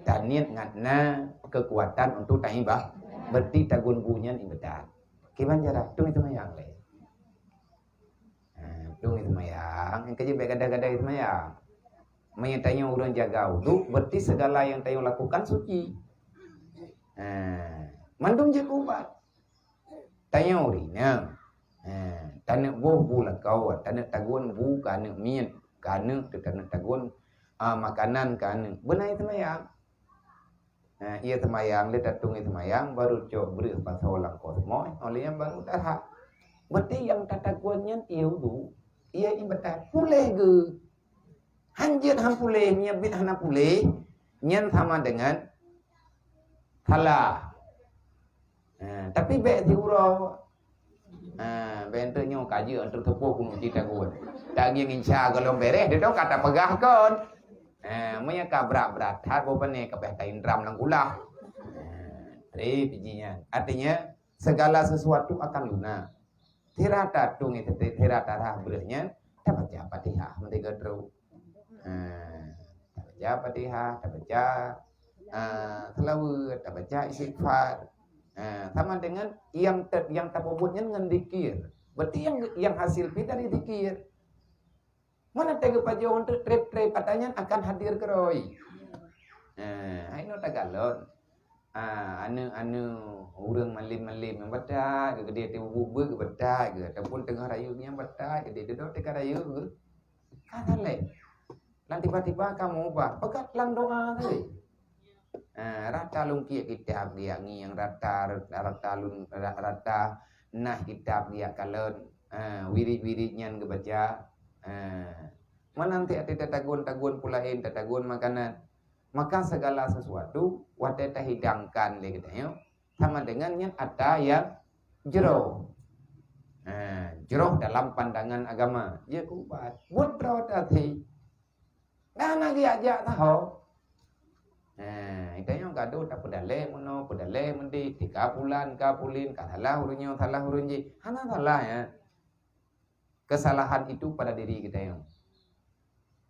taniet ngat na keukuatan untuk taiba-, berarti tagun bu nyan ibadat. Kiban cara? Tueng seumayang lé. Ha, tueng seumayang, nyang keujeuet bèk gadai-gadai seumayang. Meunyoe tanyoe ureueng jaga uduk, berarti segala nyang tanyoe lakukan suci. Ha, mandum jeuet keu ubat. Tanyoe ureueng inong. Ha, taneuk boh bu lakoe, taneuk tagun bu keu aneuk miet, keu aneuk teuh taneuk tagun, a, makanan keu aneuk. Beuna seumayang. Ha, iya seumayang, lé tatueng iya seumayang, baru cok breuh pasoe lam kosmos, óh lheueh nyan baru tarhah. Berarti nyang tatagun nyan iya uduk, iya ibadat, puléh geuh. Han jeuet han puléh, meunyo biet hana puléh, nyan sama dengan salah. Ha, tapi bèk siuroe. Ha, bèk enteuk nyoe ka jeuet enteuk teupoh keuneuk cit tagun. Tagieng insya gohlom bèrèh, dudoe ka tapeugah kon. Ha, meunyo ka brat-brat that, boh pane ka payah taindram lam kulah. Ha, trép jih nyan. Artinya, segala sesuatu akan lunas. Sira tatueng, sira tarhah breuh nyan, tabaca Fatihah meuntega trok. Ha, tabaca Fatihah, tabaca, ah, seulaweuet, tabaca istighfar. Ha, sama dengan nyang te-, nyang tapeubuet nyan ngon zikir. Berarti nyang, nyang hasil pih dari zikir. Meunan teuh geupajoh enteuk trép-trép, ata nyan akan hadir keudroe. Ha, hai nyoe tagalon. Ah, aneuk-aneuk ureueng malém-malém nyang batat, geuh geude teuh bubuet geuh batat geuh, ataupun teungoh rayeuk nyang batat, geude dudoe teuka rayeuk geuh. Ka saleh. Lam tiba-tiba ka meubah, peugah lam doa tadi. Ah, rata lôn kiek kitab geuyak ngieng, rata, rata lôn, ra-, rata nah kitab geuyak kalon, ah, wirid-wirid nyan geubaca. Ah, meunan teuh até tatagun-tagun peue laén, tatagun makanan. Maka segala sesuatu watèe tahidangkan lé geutanyoe, sama dengan nyan ata nyang jroh. Ha, jroh dalam pandangan agama. Jeuet keu ubat. Buet droe teuaté. Dan lagèe jak-jak taho. Ha, geutanyoe gadoh tapeudalèh meunoe, peudalèh meudéh, tika pulan, ka pulin, ka salah ureueng nyoe, salah ureueng jih. Hana salah, ya. Kesalahan itu pada diri geutanyoe.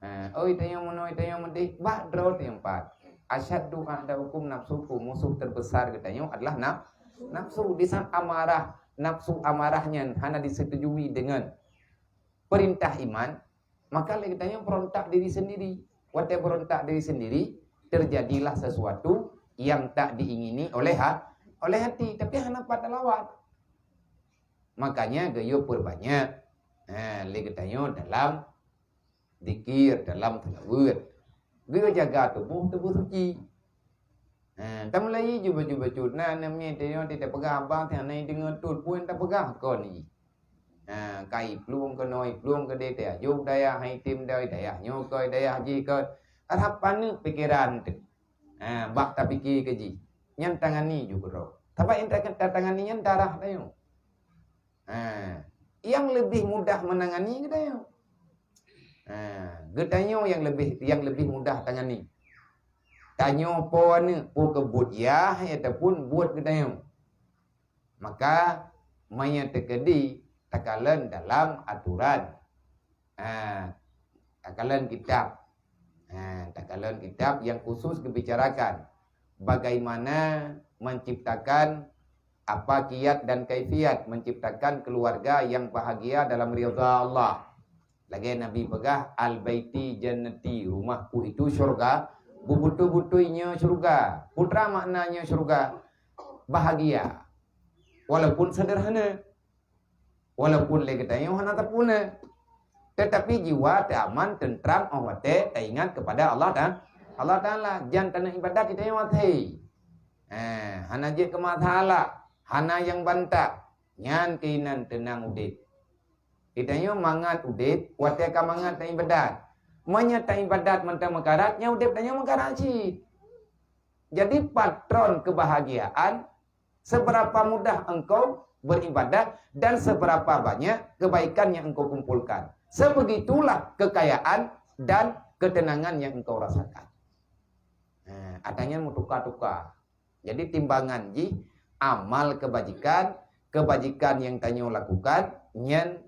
Ha, oi, tanyoe meunoe, tanyoe meudéh, bak droe tanyoe pat. Asyaddu a'da'ukum nafsukum, musuh terbesar geutanyoe adalah naf-, nafsu. Di saat amarah, nafsu amarah nyan hana disetujui dengan perintah iman, maka lé geutanyoe berontak diri sendiri. Watèe berontak diri sendiri, terjadilah sesuatu yang tak diingini oleh ha-, oleh hati, tapi hana pat talawan. Makanya geuyue peurbanyak, ha, lé geutanyoe dalam zikir, dalam seulaweuet. Geuyue jaga tuboh, tuboh suci. Ha, tamulai ju bacut-bacut na, na miet tanyoe teupeugah abang, si hana deungoe tut pun tapeugah kon jih. Ha, ka iplueng keunoe, iplueng keudeh, teuh ajoh dayah, hai tem dayah, dayah nyoe koi, dayah jih koi. Rhab paneuk pikeran teuh. Ha, bak tapike keu jih. Nyan tangani ju keudroe. Sabab nyang ta-, tatangani nyan darah tanyoe. Ha, nyang leubeh mudah meunangani geutanyoe. Ha, geutanyoe nyang leubeh, nyang leubeh mudah tangani. Tanyoe po aneuk, po keubuet yah ataupun buet geutanyoe. Maka, meunyoe teukeudi takalon dalam aturan. Ha, takalon kitab. Ha, takalon kitab yang khusus geubicarakan bagaimana menciptakan apa kiat dan kaifiat menciptakan keluarga yang bahagia dalam ridha Allah. Lagée Nabi peugah, "Al-baiti jannati, rumahku itu syurga, beubeutôi-beutôi nyoe syurga." Peue teuma makna nyoe syurga? Bahagia. Walaupun sederhana. Walaupun lé geutanyoe hana tapuna, tetapi jiwa teuaman, teuntram óh watée taingat keupada Allah Ta-, Allah Taala. Jan taneuk ibadat geutanyoe até. Eh, hana jeuet keu masalah, hana nyang bantah. Nyan keunan teunang udeb. Geutanyoe mangat udeb watée ka mangat taibadat. Meunyoe taibadat mantong meukarat, nyan udeb tanyoe meukarat cit. Jadi, patron kebahagiaan, seberapa mudah engkau beribadah dan seberapa banyak kebaikan yang engkau kumpulkan, sebegitulah kekayaan dan ketenangan yang engkau rasakan. Nah, adanya meutuka-tuka. Jadi, timbangan jih amal kebajikan, kebajikan yang tanyoe lakukan, nyan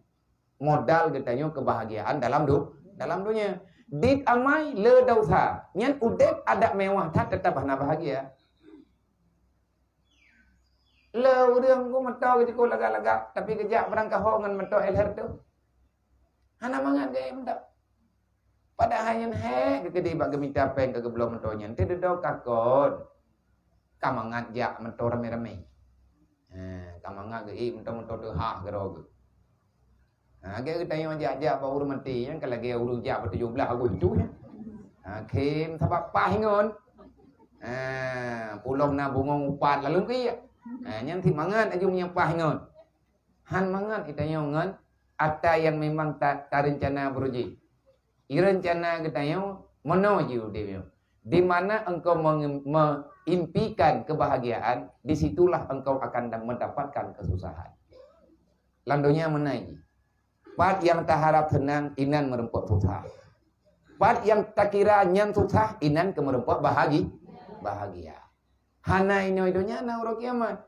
modal geutanyoe kebahagiaan dalam du-, dalam dunia. Dit amai le dosa, nyan udeb adak mewah that tetap hana bahagia. Le ureuëng ku moto geutikot lagak-lagak, tapi geujak barangkaho ngon moto Elher tu. Hana mangat gaya moto. Padahai nyan hék geukeudi bak geumita péng keu geubloe moto nyan. Teududoe ka kon. Ka mangat jak moto ramé-ramé. Ha, ka mangat geuék moto-moto teuhah keudroe geuh. Ha, lagée geutanyoe jak-jak bak ureuëng maté nyan ka lagée ureuëng jak bak tujoh blaih Agustus nyan. Ha, khém sabab paih ngon. Ha, puloh na bungong upat lalu keu. Ha, nyan sit mangat laju meunyoe paih ngon. Han mangat geutanyoe ngon ata nyang memang ta-, tareuncana beurujih. Reuncana geutanyoe meunoe jih udeb nyoe. Di mana engkau menge-, meimpikan kebahagiaan, di situlah engkau akan da-, mendapatkan kesusahan. Lam donya meunan jih. Pat nyang taharab seunang, inan meureumpok susah. Pat nyang takira nyan susah, inan keu meureumpok bahagi-, bahagia. Hana inoe donya na uroe kiamat.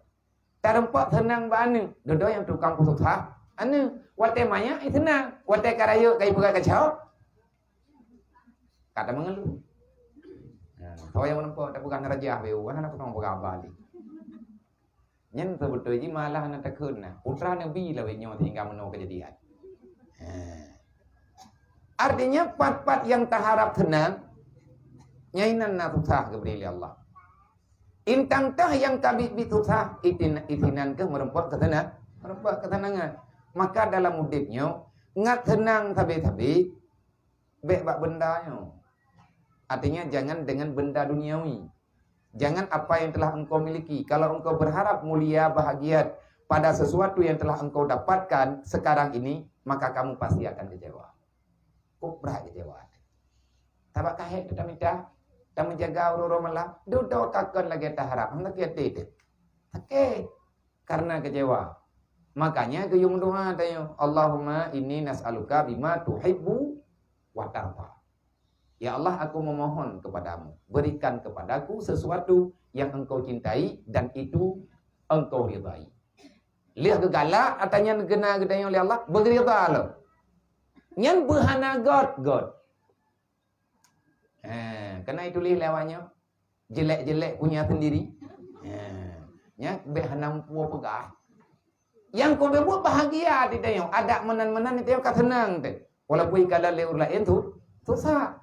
Tareumpok seunang bak aneuk, dudoe nyang tukang peususah aneuk. Watée manyak, eh, seunang. Watée ka rayeuk, ka ipeugah kacau, ka tameungeuluh. Nah, soe nyang meureumpok tapeugah neurajah beu, hana peunong peugah bali. Nyan seubeutôi jih malah na takheun na. Putra Nabi lawét nyoe sehingga meunoe keujadian. Ha. Artinya, pat-pat nyang taharab seunang, nyan inan na susah geubri lé Allah. Intang teuh nyang ka biet-biet susah, itin-, isinan keuh meureumpok keuseunang-, meureumpok keuseunangan. Maka dalam udeb nyoe, ngat seunang sabe-sabe, bék bak benda nyoe. Artinya, jangan dengan benda duniawi. Jangan apa yang telah engkau miliki. Kalau engkau berharap mulia, bahagia pada sesuatu yang telah engkau dapatkan sekarang ini, maka kamu pasti akan kecewa. Kok brat kecewa. Sabab ka hék teuh tamita, tameujaga uroe-uroe malam, dudoe ka kon lagée taharab, hana sakét até teuh. Sakét karena kecewa. Makanya geuyue meudoa tanyoe, "Allahumma inni nas'aluka bima tuhibbu wa tarda." Ya Allah, aku memohon kepadamu, berikan kepadaku sesuatu yang engkau cintai dan itu engkau ridai. Lheueh geugalak, ata nyan geuna geutanyoe lé Allah, beugeurida lom. Nyan beuhana göt-göt. Eh, keunan ituléh lé awak nyoe, jelek-jelek punya sendiri. Eh, nyan bék hana muphom peugah. Nyang keuneuk buet bahagia di tanyoe, adak meunan-meunan di tanyoe ka seunang teuh. Walaupun ikalon lé ureuëng laén tu susah.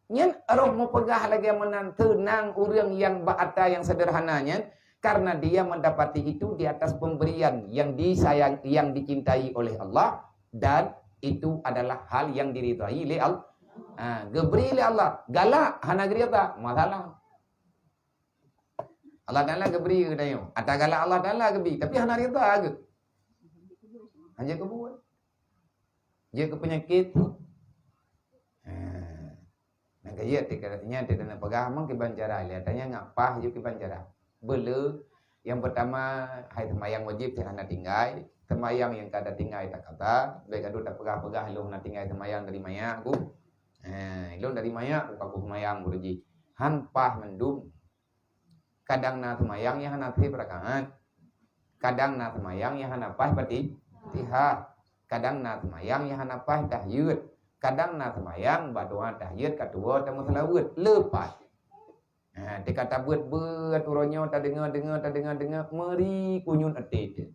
Nyan roh meupeugah lagée meunan, seunang ureuëng nyang bak ata nyang sederhana nyan, Karena dia mendapati itu di atas pemberian yang disayang, yang dicintai oleh Allah, dan itu adalah hal yang diridhai oleh Allah. Ha, geubri lé Allah, galak hana geurida, masalah. Allah Taala geubri keu tanyoe. Ata galak Allah Taala geubri, tapi hana rida keu. Hanya keu buet. Jeuet keu peunyakét. Ha. Nah, kaya tika nyan tika na peugah mong kiban cara, lé tanya ngapa jeuet kiban cara. Bele, yang pertama, hai seumayang wajib cit hana tinggai, seumayang nyang ka tinggai takata, bèk gadoh tapeugah-peugah lôn na tinggai seumayang dari maya ku. Ha, lôn dari maya ku ka ku seumayang beureuji. Han paih mandum. Kadang na seumayang nyang hana seb rakaat. Kadang na seumayang nyang hana paih pati-, Fatihah. Kadang na seumayang nyang hana paih tahiyat. Kadang na seumayang bak doa tahiyat ka tuwoe tameuseulaweuet. Leupah. Ha, tika tabeuet-beuet uroe nyoe tadeungoe-deungoe, tadeungoe-deungoe, meuri kunyut até teuh.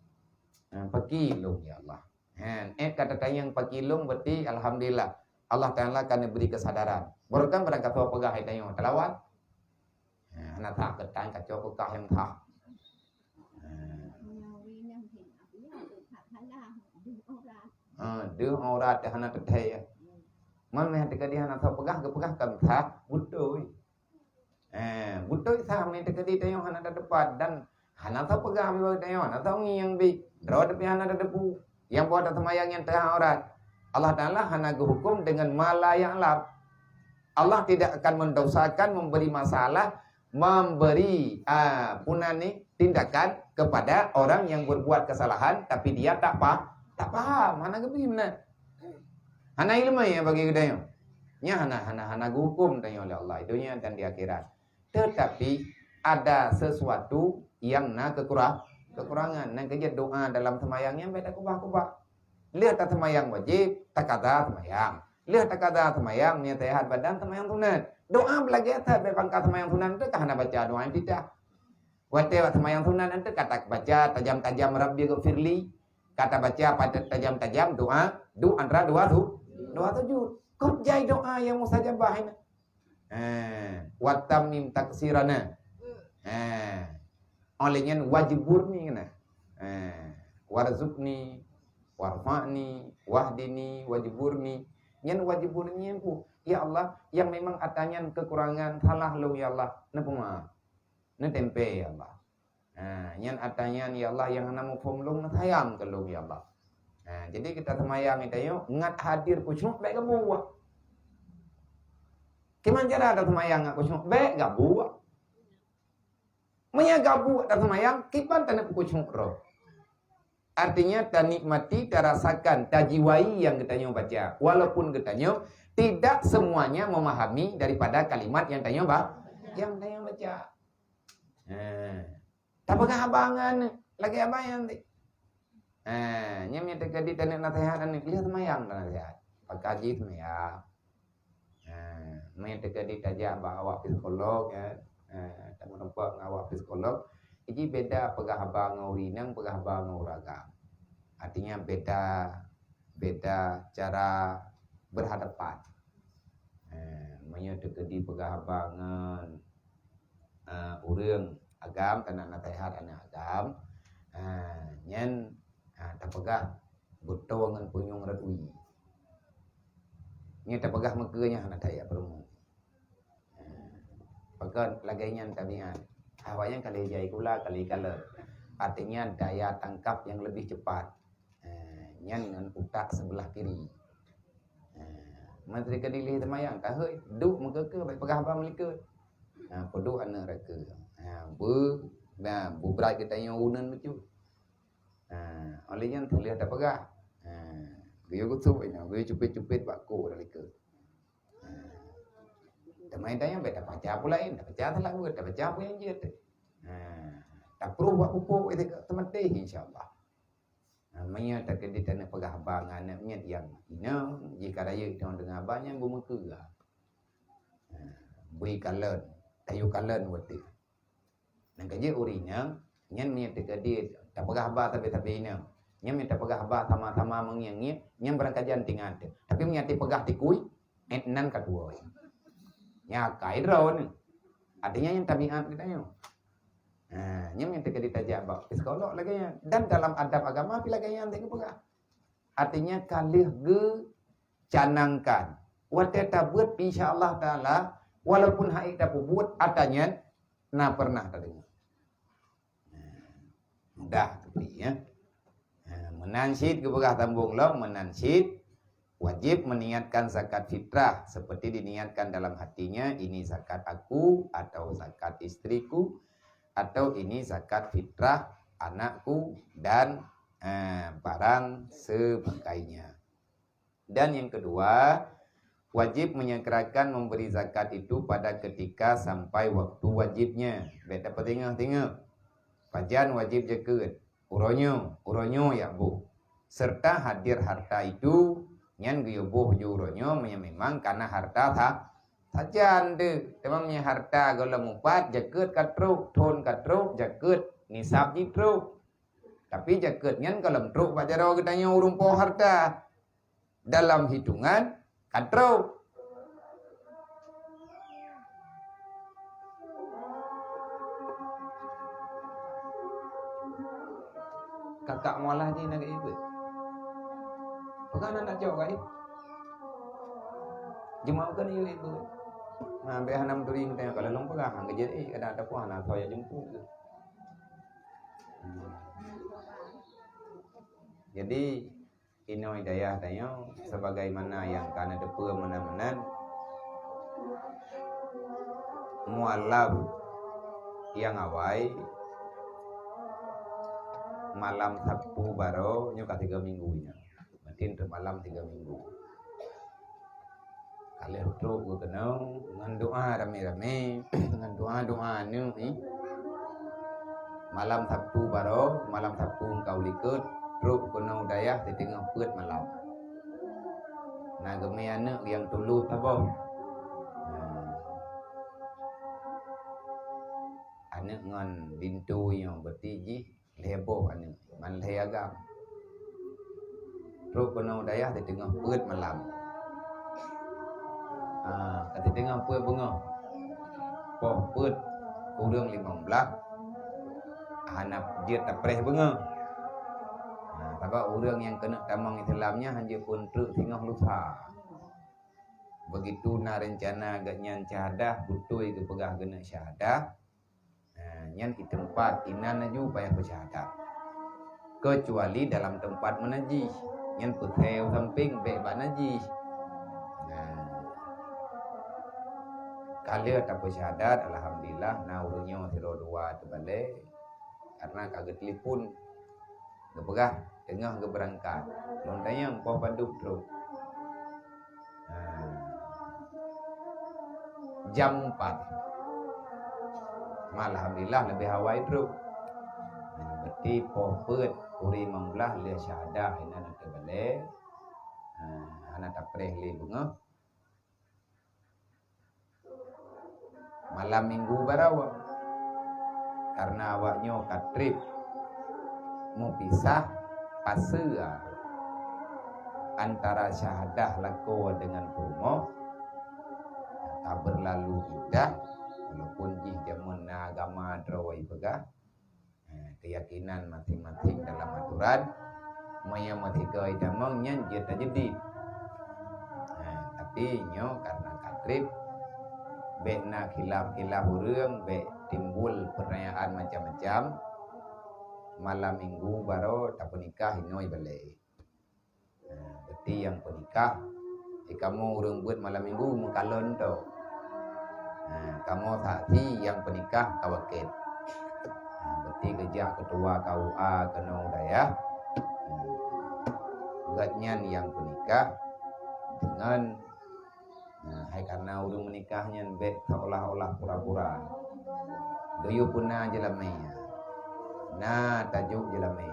Ha, paki lôn ya Allah. Ha, eh ka tatanyong paki lôn berarti alhamdulillah. Allah Taala ka neubri kesadaran. Baroe kan barang kasoe peugah hai tanyoe talawan. Ha, hana that keutan kacok peugah nyang that. Ha. Ha, deuh aurat hana teuthèe. Man meh teuka di hana soe peugah, geupeugah kan that, beutôi. Eh, beutôi sah meunan teukeudi tanyoe hana tateupat dan hana tapeugah bak tanyoe, hana tangieng bi. Droe tapi hana tateupeue. Nyang buet taseumayang nyang teuhah aurat. Allah Taala hana geuhuköm dengan ma la ya'lam. Allah tidak akan mendosakan, memberi masalah, memberi, ah, punani tindakan kepada orang yang berbuat kesalahan tapi dia tak pa-, tak paham, hana geubri meunan. Hana ileumèe bagi geutanyoe. Nyan hana, hana, hana geuhuköm tanyoe lé Allah di dunia dan di akhirat. Tetapi ada sesuatu yang na keukura-, keukurangan. Nyang keujeuet doa dalam seumayang nyan bèk takubah-kubah. Lheueh taseumayang wajéb, takaza seumayang. Lheueh takaza seumayang, meunyo seuhat badan seumayang sunat. Doa beulagèe that bèk pangka seumayang sunat teuh ka hana baca doa iftitah. Watèe bak seumayang sunat nyan teuh ka tabaca tajam-tajam Rabbighfirli, ka tabaca pada tajam-tajam doa, du antara dua su-, dua sujud. Kok jai doa nyang mustajabah nyan. Eh, wa tammim taksirana. Eh, oleh nyan wajburni keunan. Eh, warzuqni, warfa'ni, wahdini, wajburni. Nyan wajburni nyan pu, ya Allah, yang memang ata nyan kekurangan, salah lôn ya Allah, neupeumaaf. Neutempé, ya Allah. Ha, nyan ata nyan, ya Allah, nyang hana muphom lôn, neusayang keu lôn, ya Allah. Ha, jadi kita seumayang tanyoe ngat hadir khusyuk bèk gabuek. Kiban cara taseumayang ngat khusyuk bèk gabuek. Meunyo gabuek taseumayang, kiban taneuk khusyuk roh. Artinya, tanikmati, tarasakan, tajiwai nyang geutanyoe baca. Walaupun geutanyoe tidak semuanya memahami daripada kalimat nyang tanyoe ba-, nyang tanyoe baca. Ha. Tapeugah haba ngon lagèe haba nyan tadi. Ha, nyan meunyo teukeudi taneuk naseuhat aneuk, lheueh seumayang tanaseuhat. Pagi seumayang. Ha, meunyo teukeudi tajak bak awak psikolog, ya. Ha, tameurumpok ngon awak psikolog. Jadi beda peugah haba ngon ureueng inong, peugah haba ngon ureueng agam. Artinya beda, beda cara berhadapan. Ha, meunyo teukeudi peugah haba ngon, ha, ureueng agam, taneuk naseuhat aneuk agam, ha, nyan, ha, tapeugah beutôi ngon punyueng rot wie. Nyan tapeugah meukeue nyan hana tajak peurumoh. Ha, pakon lagèe nyan tabiat. Awak nyan ka lheueh jai kula, ka lheueh kalon. Artinya daya tangkap yang lebih cepat. Ha, nyan ngon utak sebelah kiri. Ha, meunyo teukeudi lheueh seumayang, ka hôi, duek meukeue-keue, bèk peugah haba meulikot. Ha, peuduek aneuk rayeuk. Ha, bu, nah, bubrat geutanyoe uneun bacut. Ha, oleh nyan tuléh tapeugah. Ha, geuyue gusôk nyoe, geuyue cupet-cupet bak ko dah likot. Ha. Teuma tanyoe bèk tabaca peue laén, tabaca salah buet, tabaca peue nyang jeuet. Ha, taprôh bak pupuk itu teumaté insya-Allah. Ha, meunyo teukeudi taneuk peugah haba ngon aneuk miet nyang inong, jih ka rayeuk teuma deungon haba nyan beumeukeue. Ha, bri kalon, tayue kalon watèe. Nyang keujeuet ureueng inong, nyan meunyo teukeudi tapeugah haba sabe-sabe inong. Nyan meunyo tapeugah haba sama-sama meungieng-ngieng, nyan barangkajan tinggai teuh. Tapi meunyo tapeugah tikui, eh, nan ka tuwoe. Nyan akai droeneuh. Artinya nyan tabiat geutanyoe. Ha, nyan nyang teuka ditajak bak psikolog lagèe nyan. Dan dalam adab agama pih lagèe nyan teuka geupeugah. Artinya ka lheueh geucanangkan. Watèe tabeuet, insya Allah Taala, walaupun hana tapeubuet, ata nyan na pernah tadeungoe. Mudah tapi ya. Ha, meunan cit geupeugah sambung lom, meunan cit wajib meniatkan zakat fitrah seperti diniatkan dalam hatinya, ini zakat aku atau zakat istriku atau ini zakat fitrah anakku dan, eh, barang sebagainya. Dan yang kedua, wajib menyegerakan memberi zakat itu pada ketika sampai waktu wajibnya. Bèk tapeutinggai-tinggai. Pajan wajib jakeuet? Uroe nyoe, uroe nyoe jak boh. Serta hadir harta itu, nyan geuyue boh ju uroe nyoe meunyoe memang kana harta sa-, sajan teuh. Teuma meunyoe harta gohlom mupat, jakeuet ka trok, thon ka trok, jakeuet nisab jih trok. Tapi jakeuet nyan gohlom trok bak jaroe geutanyoe ureueng poh harta. Dalam hitungan ka trok. Kakak mualah jih na geuh ibeut. Peugah na nak cok gai. Jeumaoh kan yue ibeut. Nah, bèk hana meuturi geutanyoe kalau lôn peugah, hana geujeuet, eh, kadang ataupun hana soe jak jemput. Jadi, inoe dayah tanyoe, sebagaimana nyang ka neuteupeue meunan-meunan, mualaf nyang awai malam Sabtu baroe nyoe ka tiga minggu nyan. Mungkin teuk malam tiga minggu. Ka lheueh trok geukeunoe ngon doa ramé-ramé, ngon doa-doa aneuk, eh. Malam Sabtu baroe, malam Sabtu engkau likot, trok keunoe dayah siteungoh peuet malam. Na geumé aneuk nyang tulo saboh. Nah. Aneuk ngon linto nyoe berarti jih lhèe boh aneuk, man lhèe agam. Trok keunoe dayah siteungoh peuet malam. Ah, ka siteungoh peuet beungoh. Poh peuet ureueng limong blaih hana jeuet tapreh beungoh. Ah, sabab ureueng nyang keuneuk tamong Islam nyan hanjeuet peuntreuk singoh lusa. Begitu na reuncana geuhnyan syahadah, beutôi geupeugah geuneuk syahadah, nah, nyan di teumpat inan laju payah beusyahadat. Keucuali dalam teumpat meunajih, nyan peuthèe u sampéng bèk bak najih. Nah, ka lheueh tapeusyahadat, alhamdulillah, na ureueng nyoe sidroe dua teubalèe, karena ka geutelepon. Geupeugah teungoh geubeurangkat. Lôn tanyong poh padub trok. Ha. Jam empat. Alhamdulillah leubeh awai trok. Ha, berarti poh peuet ureueng limong blaih lheueh syahadah inan teubalèe. Ha, hana tapreh lé beungoh. Malam minggu baroe, karena awak nyoe ka trép meupisah paseue antara syahadah lakoe deungon peurumoh, ka beurlalu iddah, walaupun jih jameun na agama droe jipeugah, Ha, keuyakinan maséng-maséng dalam aturan, meunyoe meusigoe tamong nyan jeuet tajadi. Ha, tapi nyoe karena ka trép, bèk na khilaf-khilaf ureueng, bèk timbul pertanyaan macam-macam. Malam minggu baroe tapeunikah inoe balèe. Ha, berarti nyang peunikah, eh, kamoe ureueng beuet malam minggu meukalon tho. Ha, kamoe saksi nyang peunikah ka wakét. Ha, berarti geujak keutua K U A keunoe dayah. Ha, gobnyan nyang peunikah deungon Nah, hai karena ureueng meunikah nyan bèk seolah-olah pura-pura. Geuyue peuna jeulamé. Na tajok jeulamé.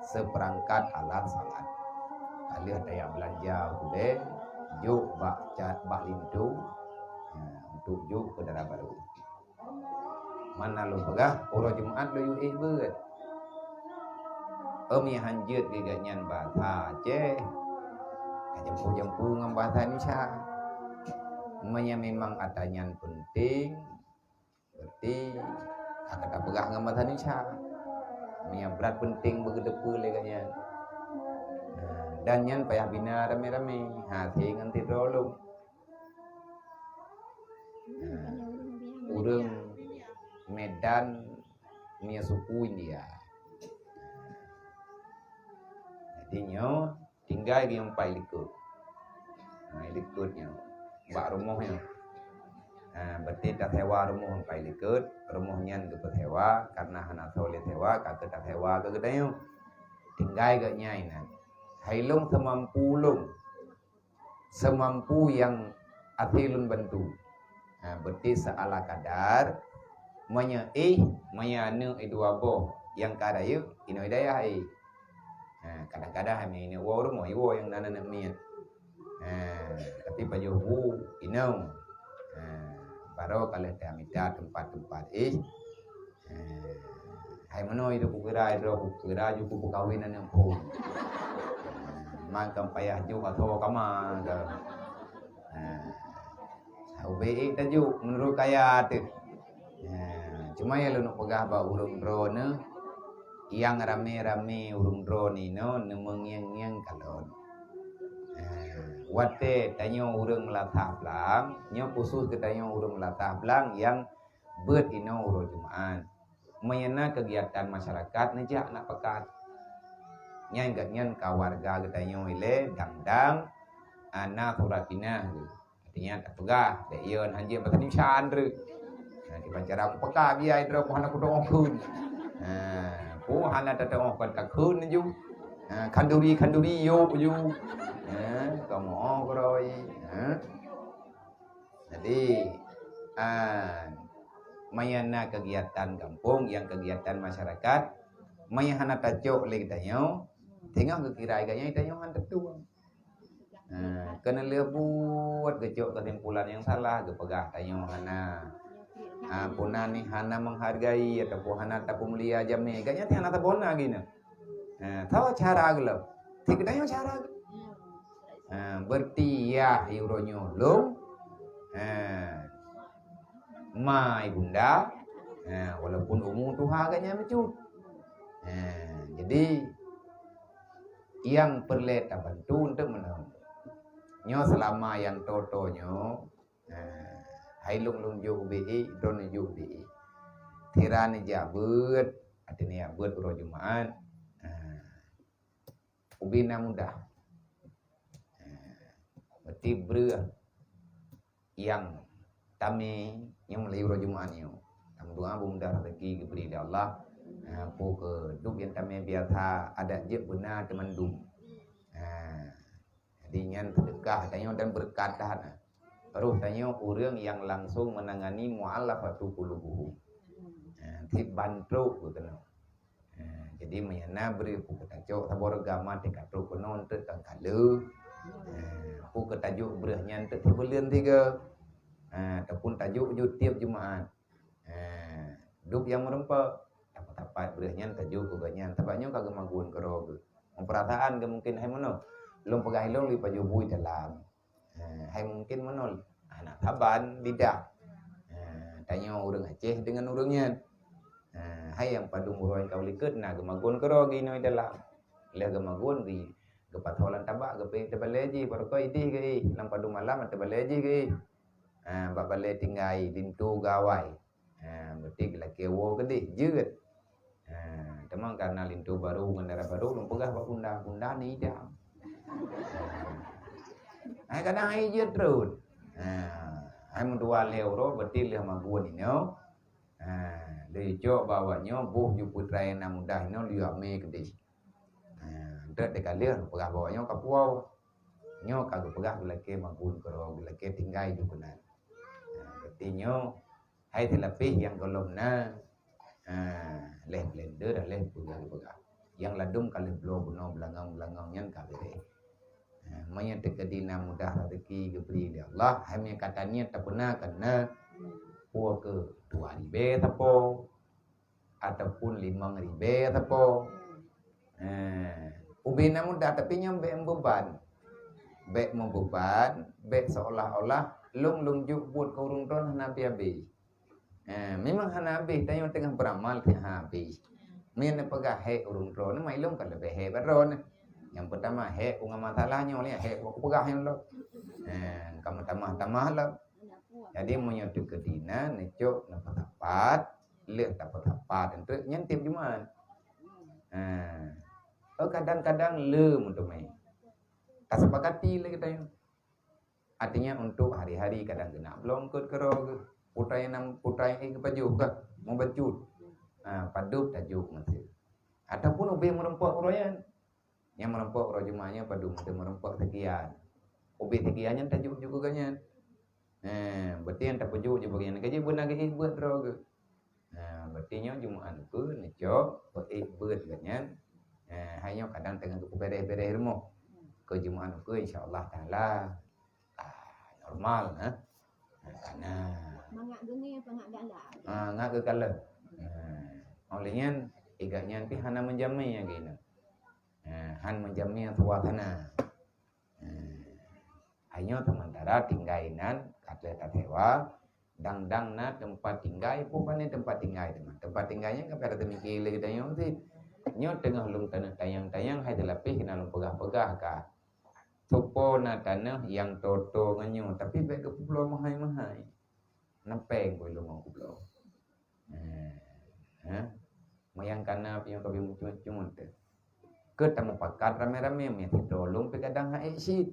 Seupeurangkat alat salat. Ka lheueh tajak beulanja u keudè, jok bak cat, bak linto, nah, untuk jok keu dara barô. Mana lôn peugah, uroe Jumat lôn yue ék beuet. Ôm nyang hanjeuet geuh gobnyan bahasa Aceh, ka jampu-jampu ngon bahasa Indonesia. Meunyoe memang atra nyan penting, berarti Akan tapeugah ngon bahasa Indonesia. Meunyo brat peunteng beugeuteupeue lé gobnyan. Ha, dan nyan payah bina ramé-ramé. Ha, si ngon sidroe lom. Ha, ureuëng Medan meunyo suku India. Jadi nyoe tinggai di empat likot. Ha, likot nyoe. Bak rumoh nyoe. Ha, berarti tasewa rumoh empat likot, rumoh nyan geupeusewa, karena hana soe lé sewa, ka keu tasewa keu geutanyoe. Tinggai geuh nyan inan. Hai lôn seumampu lôn. Seumampu nyang até lôn bantu. Ha, berarti seala kadar, meunyo éh, meunyo aneuk éh dua boh, nyang ka rayeuk, inoe dayah éh. Ha, kadang-kadang hana inong woe rumoh, iwoe nyang na aneuk miet. Ha, tapi pajoh bu inong. Ha, baroe ka lheueh tamita teumpat-teumpat éh. Ha, hai meunoe idok kukira, idok kukira ju kupeukawen aneuk phon. Ha, man kan payah ju asoe kama ka. Ha, ubé ék tajuk meunurot kaya teuh. Ha, cuma nyang lôn peugah bak ureuëng droeneuh, nyang ramé-ramé ureuëng droeneuh inoe neumeungieng-ngieng kalon. Ha, watée tanyoe ureuëng meulasah blang, nyoe khusus keu tanyoe ureuëng meulasah blang nyang beuet inoe uroe Jumat. Meunyo na keugiatan masyarakat neujak na pakat. Nyan geuhnyan ka warga geutanyoe ilée dang-dang, ana surat pinah geuh. Artinya tapeugah, dek yon hanjeuet bak teunishan treuk. Nah, kiban cara kupeka biaya droe pun hana kudoe kheun. Ha, pun hana tadoe kon takheun ju. Ha, khanduri-khanduri yok ju. Ha, kamoe keuroi. Ha. Jadi, ha, meunyo na keugiatan gampông, nyang keugiatan masyarakat, meunyo hana tacok lé geutanyoe, teungoh geukira geutanyoe, geutanyoe han teutueng. Ha, keuneulheueh buet geucok keusimpulan nyang salah, geupeugah tanyoe hana, ha, puna ni hana menghargai ataupun hana tapeumulia jamé. Geuhnyan hana saboh na geuh nyoe. Ha, saboh cara geuh lom. Cit geutanyoe cara geuh. Ha, berarti yah uroe nyoe lom. Ha, ma ibunda. Ha, walaupun umu tuha geuhnyan bacut. Ha, jadi nyang peureulée tabantu untuk meunan. Nyoe seulama nyang toe-toe nyoe, ha, hai lôn-lôn jok ubé ék, droeneuh jok ubé ék. Sira neujak beuet, artinya jak beuet uroe Jumat. Ha, ubé na mudah. Ha, berarti breueh nyang tamé nyoe meulayeue uroe Jumat nyoe. Tameudoa beumudah rezeki geubri lé Allah. Ha, peue keu duek nyang tamé biasa adat jeuet beuna teumandum. Ha, jadi nyan seudeukah tanyoe dan beureukat that. Roh tanyoe ureuëng nyang langsong meunangani mu'allafatu qulubuhum. Ha, cit ban trok geutanyoe. Ha, jadi meunyo na bri peue keu tacok saboh reuga ma teuka trok keunoe eunteuk tangkaleue. Ha, peue keu tajok breueh nyan eunteuk sibuleuen sigoe. Ha, ataupun tajok ju tieb Jumat. Ha, duek nyang meureumpok. Tapat-tapat breueh nyan tajok keu gobnyan. Sabab nyoe ka geumagun keudroe geuh. Meunyo peurasaan geuh mungken hai meunoe. Lôn peugah ilôn lé pajoh bui dalam. Ha, hai mungken meunoe. Hana saban lidah. Ha, tanyoe ureuëng Aceh deungon ureuëng nyan. Ha, hai nyang padum uroe nyang ka u likot na geumagun keudroe geuh inoe dalam. Lheueh geumagun geuh geupasoe lam tabak geupéh teubalée jih, barokon ideh geuh lam padum malam teubalée jih geuh. Ha, bak balée tinggai linto gawai. Ha, berarti geulakée woe keudeh jeuet. Ha, teuma karena linto barô ngon dara barô lôn peugah bak bunda, bunda ni idam. Ha, kadang hai jeuet rhot. Ha, hai meudua lhée uroe berarti lheueh magun inoe. Ha, lheueh cok bak awak nyoe boh ju peutra nyang na mudah inoe lheueh amé keudeh. Ha, drat teuka lheueh peugah bak awak nyoe ka puwoe. Nyoe ka geupeugah geulakée magun keudroe, geulakée tinggai ju keunan. Ha, berarti nyoe hai teulapéh nyang gohlom na, ha, lheueh blender, lheueh peugah-peugah. Nyang ladum ka lheueh bloe bunoe beulangong-beulangong nyan ka beureh. Ha, meunyo teukeudi na mudah rezeki geubri lé Allah, hai meunyo ka taniet tapeuna keunan, peue keu dua ribée sapo, ataupun limong ribée sapo. Ha, ubé na mudah, tapi nyan bék meubeban. Bék meubeban, bék seolah-olah lôn, lôn jok buet keu ureuëng droen hana habéh-habéh. Eh, memang hana habéh, tanyoe teungoh beuramal teungoh habéh. Meunyoe neupeugah hék ureuëng droeneuh, ma ilong ka leubeh hék bak droeneuh. Nyang peutama hék u ngon masalah nyoe lé, hék ku peugah nyoe lom. Eh, ka meutamah-tamah lom. Jadi meunyoe teukeudi na neucok neupeusapat, lheueh tapeusapat eunteuk nyan tieb Jumat. Eh, oh, kadang-kadang le meuteumé. Tasepakati lé geutanyoe. Artinya untuk hari-hari kadang keunak bloe eungkot keudroe geuh. Putai nam, putai éh geupajoh kah? Mubacut. Ha, padub tajuk meuteue. Ataupun ubé meurumpok uroe nyan. Nyang meurumpok uroe Jumat nyan padub meuteue meurumpok sekian. Ubé sekian nyan tajuk juga nyan. Ha, berarti nyang tapajuk juga nyan. Kaji beuna geuéh beuet droe geuh. Ha, berarti nyoe Jumat ukeue neucok peuéh beuet geuhnyan. Ha, hai nyoe kadang teungoh geupeubéreh-béreh rumoh. Keu Jumat ukeue insya Allah taala, ah, normal, ha. Ha, kana. Mangat geunie, mangat galak. Ha, ngat geukalon. Ha, oleh nyan, igat nyan pih hana menjamé lagée nyoe. Ha, han menjamé suasana. Eh, hai nyoe sementara tinggai nan ka lheueh tasewa, dang-dang na teumpat tinggai, peue pane teumpat tinggai teuma. Teumpat tinggai nyan ka payah teumiki lé geutanyoe sit. Nyoe teungoh lôn tanyong-tanyong hai teulapih keunan lôn peugah-peugah ka. Soe po na tanoh nyang toto ngon nyoe, tapi bék geupubloe meuhai-meuhai. Na péng beu lôn ngon kubloe. Eh, eh. Meunyoe kana piôh ka beumuncut-muncut teuh. Keu tamupakat ramé-ramé, meunyoe sidroe lôn pih kadang hana ék cit.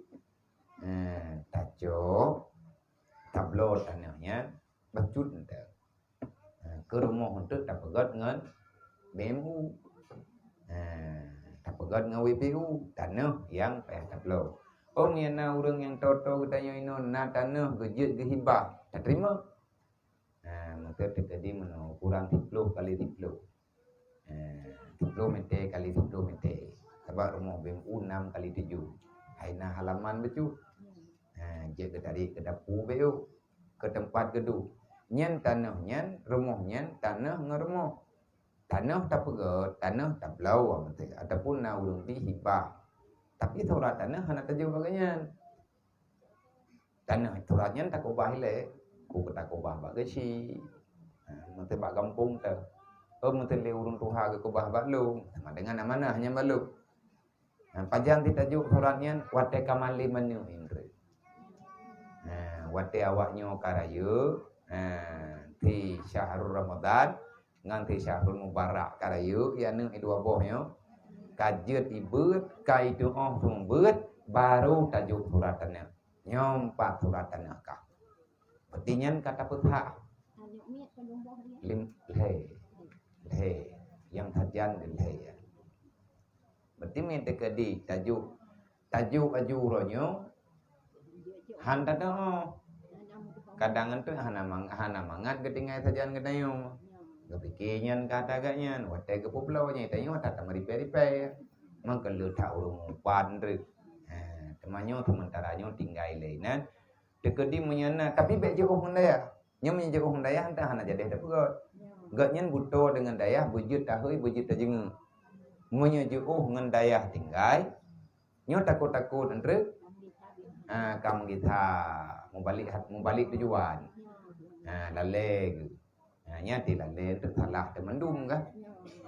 Eh, tacok, tabloe tanoh nyan, bacut eunteuk. Eh, keu rumoh eunteuk tapeugét ngon B M U. Eh, tapeugét ngon W P U, tanoh nyang payah tabloe. Oh, meunyoe na ureuëng nyang toto geutanyoe inoe na tanoh geujeuet geuhibah, tateurimong. Ha, meuteue teukeudi meunoe, kurang siploh kali siploh. Ha, siploh mètè kali siploh mètè. Sabab rumoh B M U nam kali tujoh. Hai na halaman bacut. Ha, jeuet geutarek keu dapu bacut. Keu teumpat geuduek. Nyan tanoh nyan, rumoh nyan, tanoh ngon rumoh. Tanoh tapeugét, tanoh tabloe meuteue. Ataupun na ureuëng bri hibah. Tapi surat tanoh hana tajok bak geuhnyan. Tanoh surat nyan takubah ilée, ku takubah bak geuchik. Ha, meuteue bak gampông teuh. Oh, meuteue lé ureuëng tuha geukubah bak lôn, sama dengan amanah nyan bak lôn. Ha, pajan sit tajok surat nyan, watée ka malem aneuk indri. Ha, watée awak nyoe ka rayeuk, ha, di syahrul Ramadan, ngon di syahrul mubarak ka rayeuk, ya aneuk dua boh nyoe. Ka jeuet ibeuet, ka itu'oh seumeubeuet, baru tajok surat tanoh. Nyoe pat surat tanoh ka. Berarti nyan ka tapeusah. Lim-, lhée. Lhée. Nyang sajan di lhée. Berarti meuteue teukeudi tajok, tajok aju uroe nyoe han tanoh. Kadang eunteuk hana mang-, hana mangat geutinggai sajan geutanyoe. Geupike nyan ka that geuhnyan, watée geupubloe nyan tanyoe that tameuripée-ripée. Mangkeuleuh that ureuëng upat eunteuk. Ha, teuma nyoe seumeuntara nyoe tinggai lé nan. Teukeudi meunyoe na, tapi bék jiôh ngon dayah. Nyoe meunyoe jiôh ngon dayah, entah hana jadeh tapeugét. Gét nyan buto deungon dayah, beujeuet tahôi, beujeuet tajeungeuk. Meunyoe jiôh ngon dayah tinggai, nyoe takot-takot eunteuk, ha, ka meugisa, mubalek hat-, mubalek tujuan. Ha, lalée geuh. Ha, nyan ti lalée eunteuk salah teumandum kah?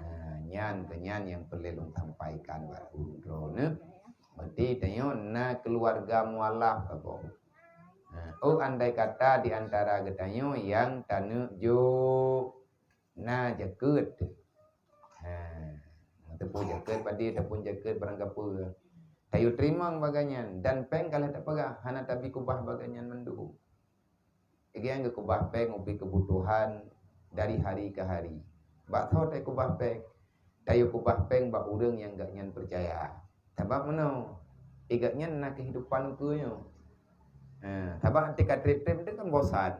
Ha, nyan keu nyan nyang peureulée lôn sampaikan bak droeneuh. Berarti tanyoe na keuluwarga mualaf saboh. Ha, oh, andai kata di antara geutanyoe nyang taneuk jok na jakeuet. Ha, meuteupeu jakeuet padé ataupun jakeuet barang kapeue. Tayue teurimong bak geuhnyan dan péng ka lheueh tapeugah hana tabi kubah bak geuhnyan mandum. Nyang geukeubah péng ubit keubutuhan dari hari ke hari. Bak soe takeubah péng? Tayue keubah péng bak ureuëng nyang gobnyan peucaya. Sabab meunoe, gobnyan na keuhidupan ukeue nyoe. Ha, sabab até ka treb-treb teuh kan bosan.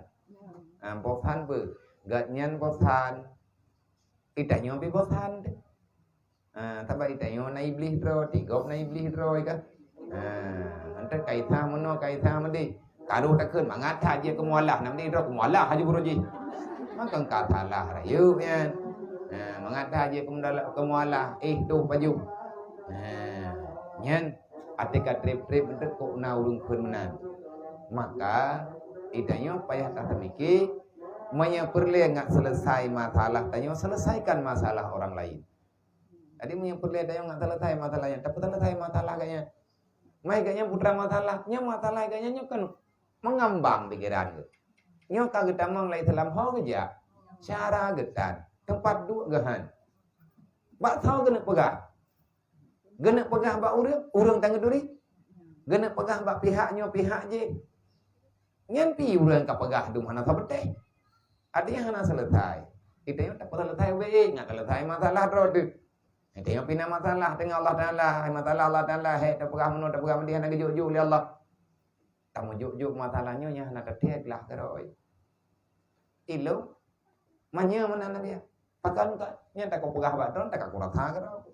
Ha, bosan peue? Gobnyan bosan. Geutanyoe pih bosan teuh. Ha, sabab geutanyoe na Iblih droe, di gob na Iblih droe kan. Ha, eunteuk ka Isa meunoe, ka Isa meudeh. Ka roh takheun, mangat that jeuet keu mualah, na meudeh droe keu mualah laju baroe jih. Maka ka salah rayeuk nyan. Ha, mangat that jeuet keu mualah, keu mualah, éh toh pajoh. Ha, nyan até ka treb-treb eunteuk kok na ureuëng kheun meunan. Maka geutanyoe payah taseumiké, Meunyoe peureulée ngat seuleusai masalah tanyoe, seuleusaikan masalah orang lain. Jadi meunyoe peureulée tanyoe ngat seuleusai masalah nyan, tapeuseuleusaikon masalah gata nyan. Mai gata nyan putra masalah, nyoe masalah gata nyan nyoe kan mengambang pikiran geuh. Nyoe ka geutamong lé Islam ho geujak. Cara geutan, teumpat duek geuhan. Bak soe geuneuk peugah? Geuneuk peugah bak ureuëng, ureuëng tanggeuet duri. Geuneuk peugah bak pihak nyoe pihak jih. Nyan pi ureuëng ka peugah dum hana sabeuteh. Artinya hana seuleusai. Kita nyoe tapeuseuleusaikon ubé ngat seuleusai masalah droe teuh. Kita nyoe pina masalah dengan Allah Taala, hai masalah Allah Taala, hai tapeugah meunoe tapeugah meudeh hana geujok-jok lé Allah. Tameujok-jok masalah nyoe nyang hana tathée glah keudroe. Ilong manyang meunan Nabi. Pakon ka nyan takoh peugah bak droe, takoh kurasa keudroe.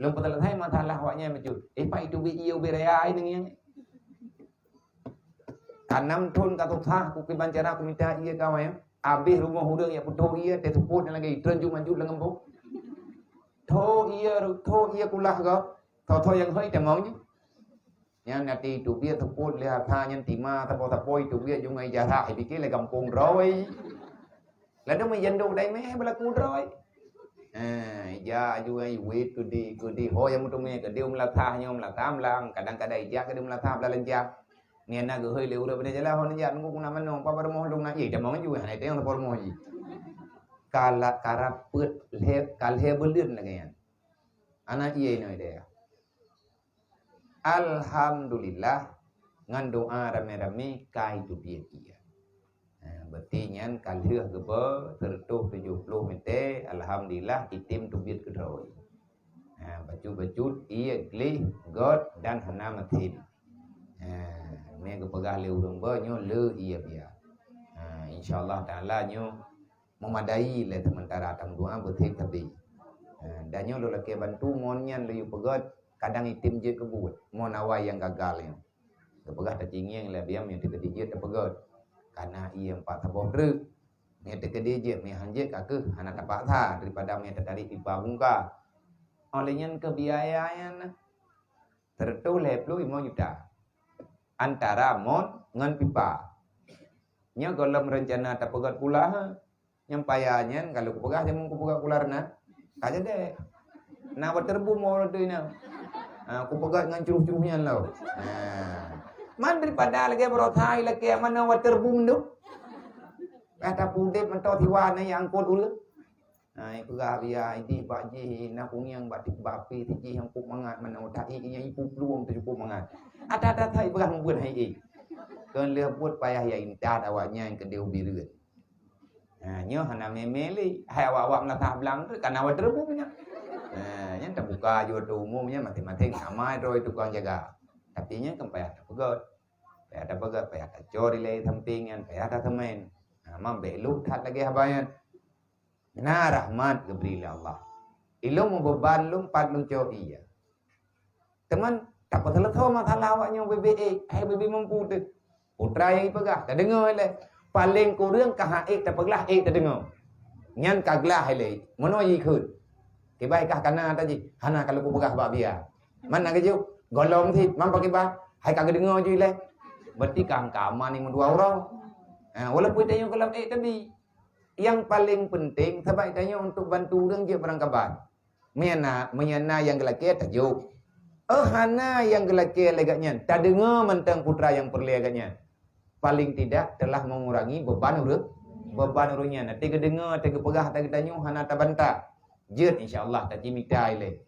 Lôn peuseuleusaikon masalah awak nyan bacut. Eh, pat itu bit ié ubé raya ai deungon nyan. Ka nam thon ka susah, kukiban cara kumita ié ka awak nyan. Abéh rumoh ureuëng nyang putôh ié, teuseupôt nyan lagée itreun ju maju lam gampông. Tho ié, tho ié kulah gob. Tho-tho nyang hôi tamong nyoe. Nyan ati itu biet seupôt lé asa nyan tima sapo-sapo itu biet jungai jarak, eh, pike lé gampông droe. Lalu meujandok dai meh belaku droe. Ha, ija aju ai wit kudi, kudi ho nyang meuteumé kudi meulasah nyoe meulasah meulang, kadang-kadang ija kudi meulasah belalenja. Nyan na geuhôi lé ureuëng beude jalan ho neujak nunggu guna manoe, papa rumoh lung na, "Ye, tamong ju hana teueng sapo rumoh ji." Kala karab peuet lhée, ka lhée buleuen lagée nyan. Anak ié inoe deh. Alhamdulillah, ngon doa ramé-ramé ka iteubiet ié. Ha, berarti nyan ka lheueh geuba seratus tujuh puluh mete, alhamdulillah item teubiet keudroe. Ha, bacut-bacut ié gleh, gét dan hana masin. Ha, mé geupeugah lé ureuëng ba nyoe le ié biya. Ha, insyaallah taala nyoe memadai lé sementara tam doa beuteubiet. Ha, dan nyoe lôn lakée bantu mon nyan laju peugét, kadang item jeuet keu buet mon awai nyang gagal nyoe. Geupeugah tacingeng lé biang nyang teukeudi jeuet tapeugét. Kana ié empat saboh treuk. Nyang teukeudi jeuet meuhan jeuet ka keuh hana tapaksa daripada meuhan tatarik pipa bungka. Oleh nyan keu biaya nyan seratus lhée puluh lima juta. Antara mon ngon pipa. Nyoe gohlom rencana tapeugét pula ha. Nyang paya nyan kalau kupeugah jameun kupeugét kular na. Ka jadi. Na waterboom orang tu ina. Ha, kupeugét ngon curuh-curuh nyan lo. Ha. Man daripada lagée beurosai lakée mana waterboom tu. Kata pudeb mantong siwa na yang angkot ureuëng. Ha, peugah biya idih bak jih na kungieng bak tik bak api tijih nyang kup mangat mana utak i nyang ipu peluang tu cukup mangat. Ada-ada sai peugah meubuet hai i. Kon leuh buet payah ya intat awak nyan keudeh ubiri. Ha, nyoe hana mé-mé lé. Hai awak-awak meulasah blang tu kana waterboom nyan. Ha, nyan tabuka ju tu umum nyan maséng-maséng sama droe tukang jaga. Tapi nyan kan payah tapeugét. Payah tapeugét, payah tacor ilée samping nyan, payah tasemen. Ha, mam bék lhok that lagée haba nyan. Na rahmat geubri lé Allah. Ilong meubeuban lôn pat lôn cok ié. Teuma tapeuseuleusoe masalah awak nyoe bebe ék, hai bebe mampu teuh. Putra nyang ipeugah, tadeungoe lé. Paleng kureueng ka ha ék tapeuglah ék tadeungoe. Nyan ka glah lé. Meunoe jikheun. Kibai kah kana ta jih, hana ka lôn kupeugah bak biya. Man na geujok, golom sit, man pakriban, hai ka geudeungoe ju ilée. Berarti ka angka aman nyang meudua uroe. Ha, walaupun tanyoe gohlom ék tabi. Nyang paleng penting, sabab tanyoe untuk bantu ureuëng jeuet beurangkaban. Meunyo na, meunyo na nyang geulakée tajok. Oh hana nyang geulakée lagée nyan, tadeungoe mantong putra nyang peureulée lagée nyan. Paling tidak telah mengurangi beban ureuëng, beban ureuëng nyan. Teuka geudeungoe, teuka geupeugah, teuka geutanyoe hana tabantah. Jeuet insya Allah tacimita ilée.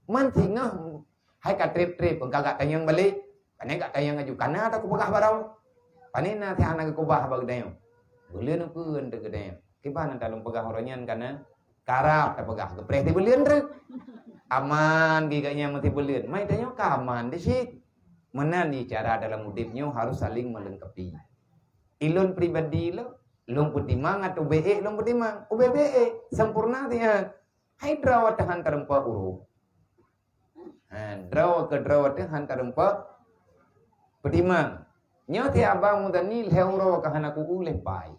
Man singoh hai ka treb-treb, ka gak tanyong balek. Pane gak tanyong aju kana ta kupeugah barô. Pane na teuh hana geukeubah bak geutanyoe. Buleuen ukeuen teuh geutanyoe. Kiban ta lôn peugah uroe nyan kana karab tapeugah geupreh teuh buleuen treuk. Aman geuh gak nyang meuti buleuen. Mai tanyoe ka aman di sit. Meunan di cara dalam udeb nyoe harus saling melengkapi. Ilôn pribadi lôn, lôn peutimang atau bék lôn peutimang. Ubé bék sempurna tian. Hai droe teuh han tareumpok uroe. Ha, droe keu droe teuh han tareumpok peutimang. Nyoe ti Abang Muzani lhée uroe ka hana ku-u lhée pai.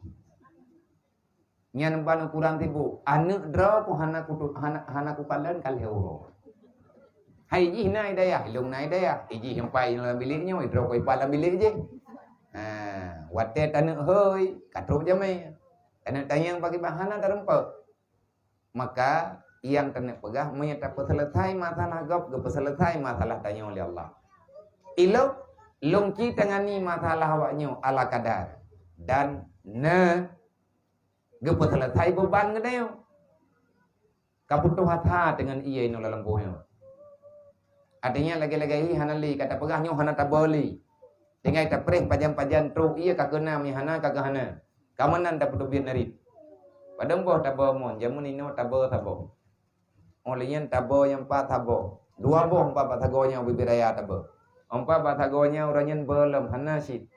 Nyan ban ukuran tibu. Aneuk droe ku hana kutu-, hana, hana kukalon ka lhée uroe. Hai jih na i dayah, ilong na i dayah. Ijih nyang pai lam bilék nyoe, idroe ku ipat lam bilék jih. Ha, watée taneuk hôi, ka trok jamé. Aneuk tanyong bagi bahana tarumpok. Maka nyang keuneuk peugah, meunyoe tapeuseuleusoe masalah gob, geupeuseuleusoe masalah tanyoe lé Allah. Ilok, lôn ci tangani masalah awaknyoe ala kadar dan na geupeuseuleusoe beuban geutanyoe. Ka putôh asa deungon ié inoe lam boh nyoe. Artinya lagée-lagée hana lé ka tapeugah nyoe hana tabah lé. Tinggai tapreh pajan-pajan trok ié ka keuna meuhana ka keuhana. Ka meunan tapeuteubiet narit. Padum boh tabah mon, jameun inoe tabah saboh. Óh lheueh nyan tabah nyang pat saboh. Dua boh empat bak sagoe nyan ubit-ubit raya tabah. Empat bak sagoe nyan uroe nyan beuh lom hana cit.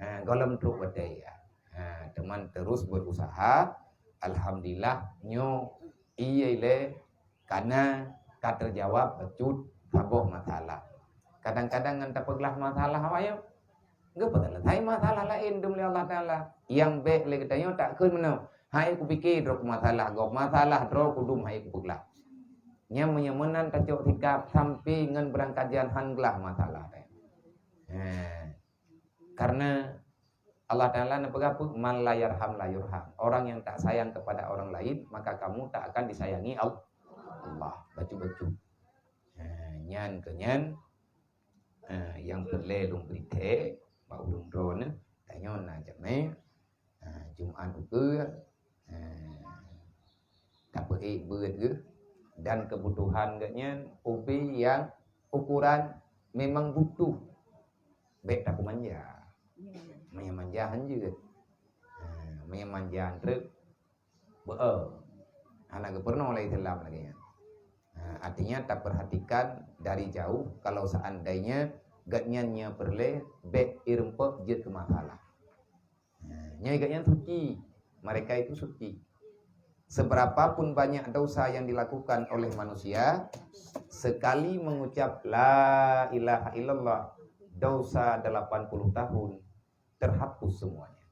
Ha, gohlom trok watée ya. Ha, teuma terus berusaha. Alhamdulillah nyoe ié ilée kana ka terjawab bacut saboh masalah. Kadang-kadang ngon tapeuglah masalah awaknyoe geupeuseuleusoe masalah laén dum lé Allah Taala. Nyang bék lé geutanyoe takheun meunoe, hai kupike droe keu masalah gob, masalah droe kudum hai kupeuglah. Nyang meunyoe meunan tacok sikab sampai ngon beurangkajan han glah masalah teuh. Ha. Karena Allah Taala neupeugah peue? "Man la yarham la yurham." Orang yang tak sayang kepada orang lain, maka kamu tak akan disayangi Al-, Allah. Bacut-bacut. Ha, nyan keuh nyan, ha, nyang peureulée lôn bri thée bak ureuëng droeneuh, tanyoe na jamé, ha, Jumat ukeue, ha, tapeuék beuet geuh dan keubutuhan geuh nyan ubé nyang ukuran memang butuh. Bék tapeumanja. Meunyoe manja hanjeuet. Ha, meunyoe manja treuk beu-e. Hana geupeurunoe lé Islam lagée nyan. Ha, artinya taperhatikan dari jauh kalau seandainya geuh nyan nyang peureulée bék irumpok jeuet keu masalah. Ha, nyoe geuh nyan suci. Mereka itu suci. Seberapapun banyak dosa yang dilakukan oleh manusia, sekali mengucap la ilaha illallah, dosa delapan puluh tahun terhapus semuanya.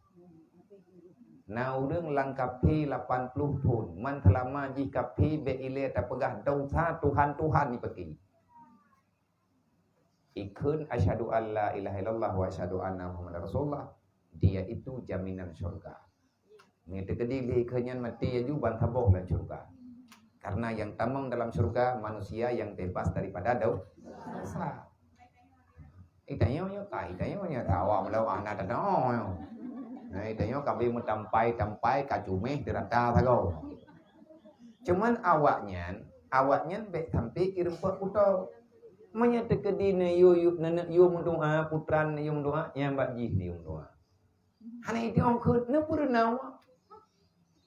Na ureuëng lam kaphé lapan puluh thon, man seulama jih kaphé bék ilée tapeugah dosa Tuhan-Tuhan ipaké. Ikheun asyhadu an la ilaha illallah wa asyhadu anna Muhammadar Rasulullah, dia itu jaminan syurga. Meunyoe teukeudi lé keu nyan maté laju ban saboh lam syurga. Karena yang tamong dalam syurga manusia yang bebas daripada dau-, dosa. Eh, tanyoe nyoe kai, tanyoe nyoe tawa meulawa hana tanoe. Nah, tanyoe ka bri meutampai-tampai ka cuméh dirata sagoe. Cuman awaknyan, awaknyan bék sampai irumpok kuto. Meunyoe teukeudi neuyue, neuyue meudoa, putra neuyue meudoa, nyang bak jih neuyue meudoa. Hana itong kheun, neupeureuna awak.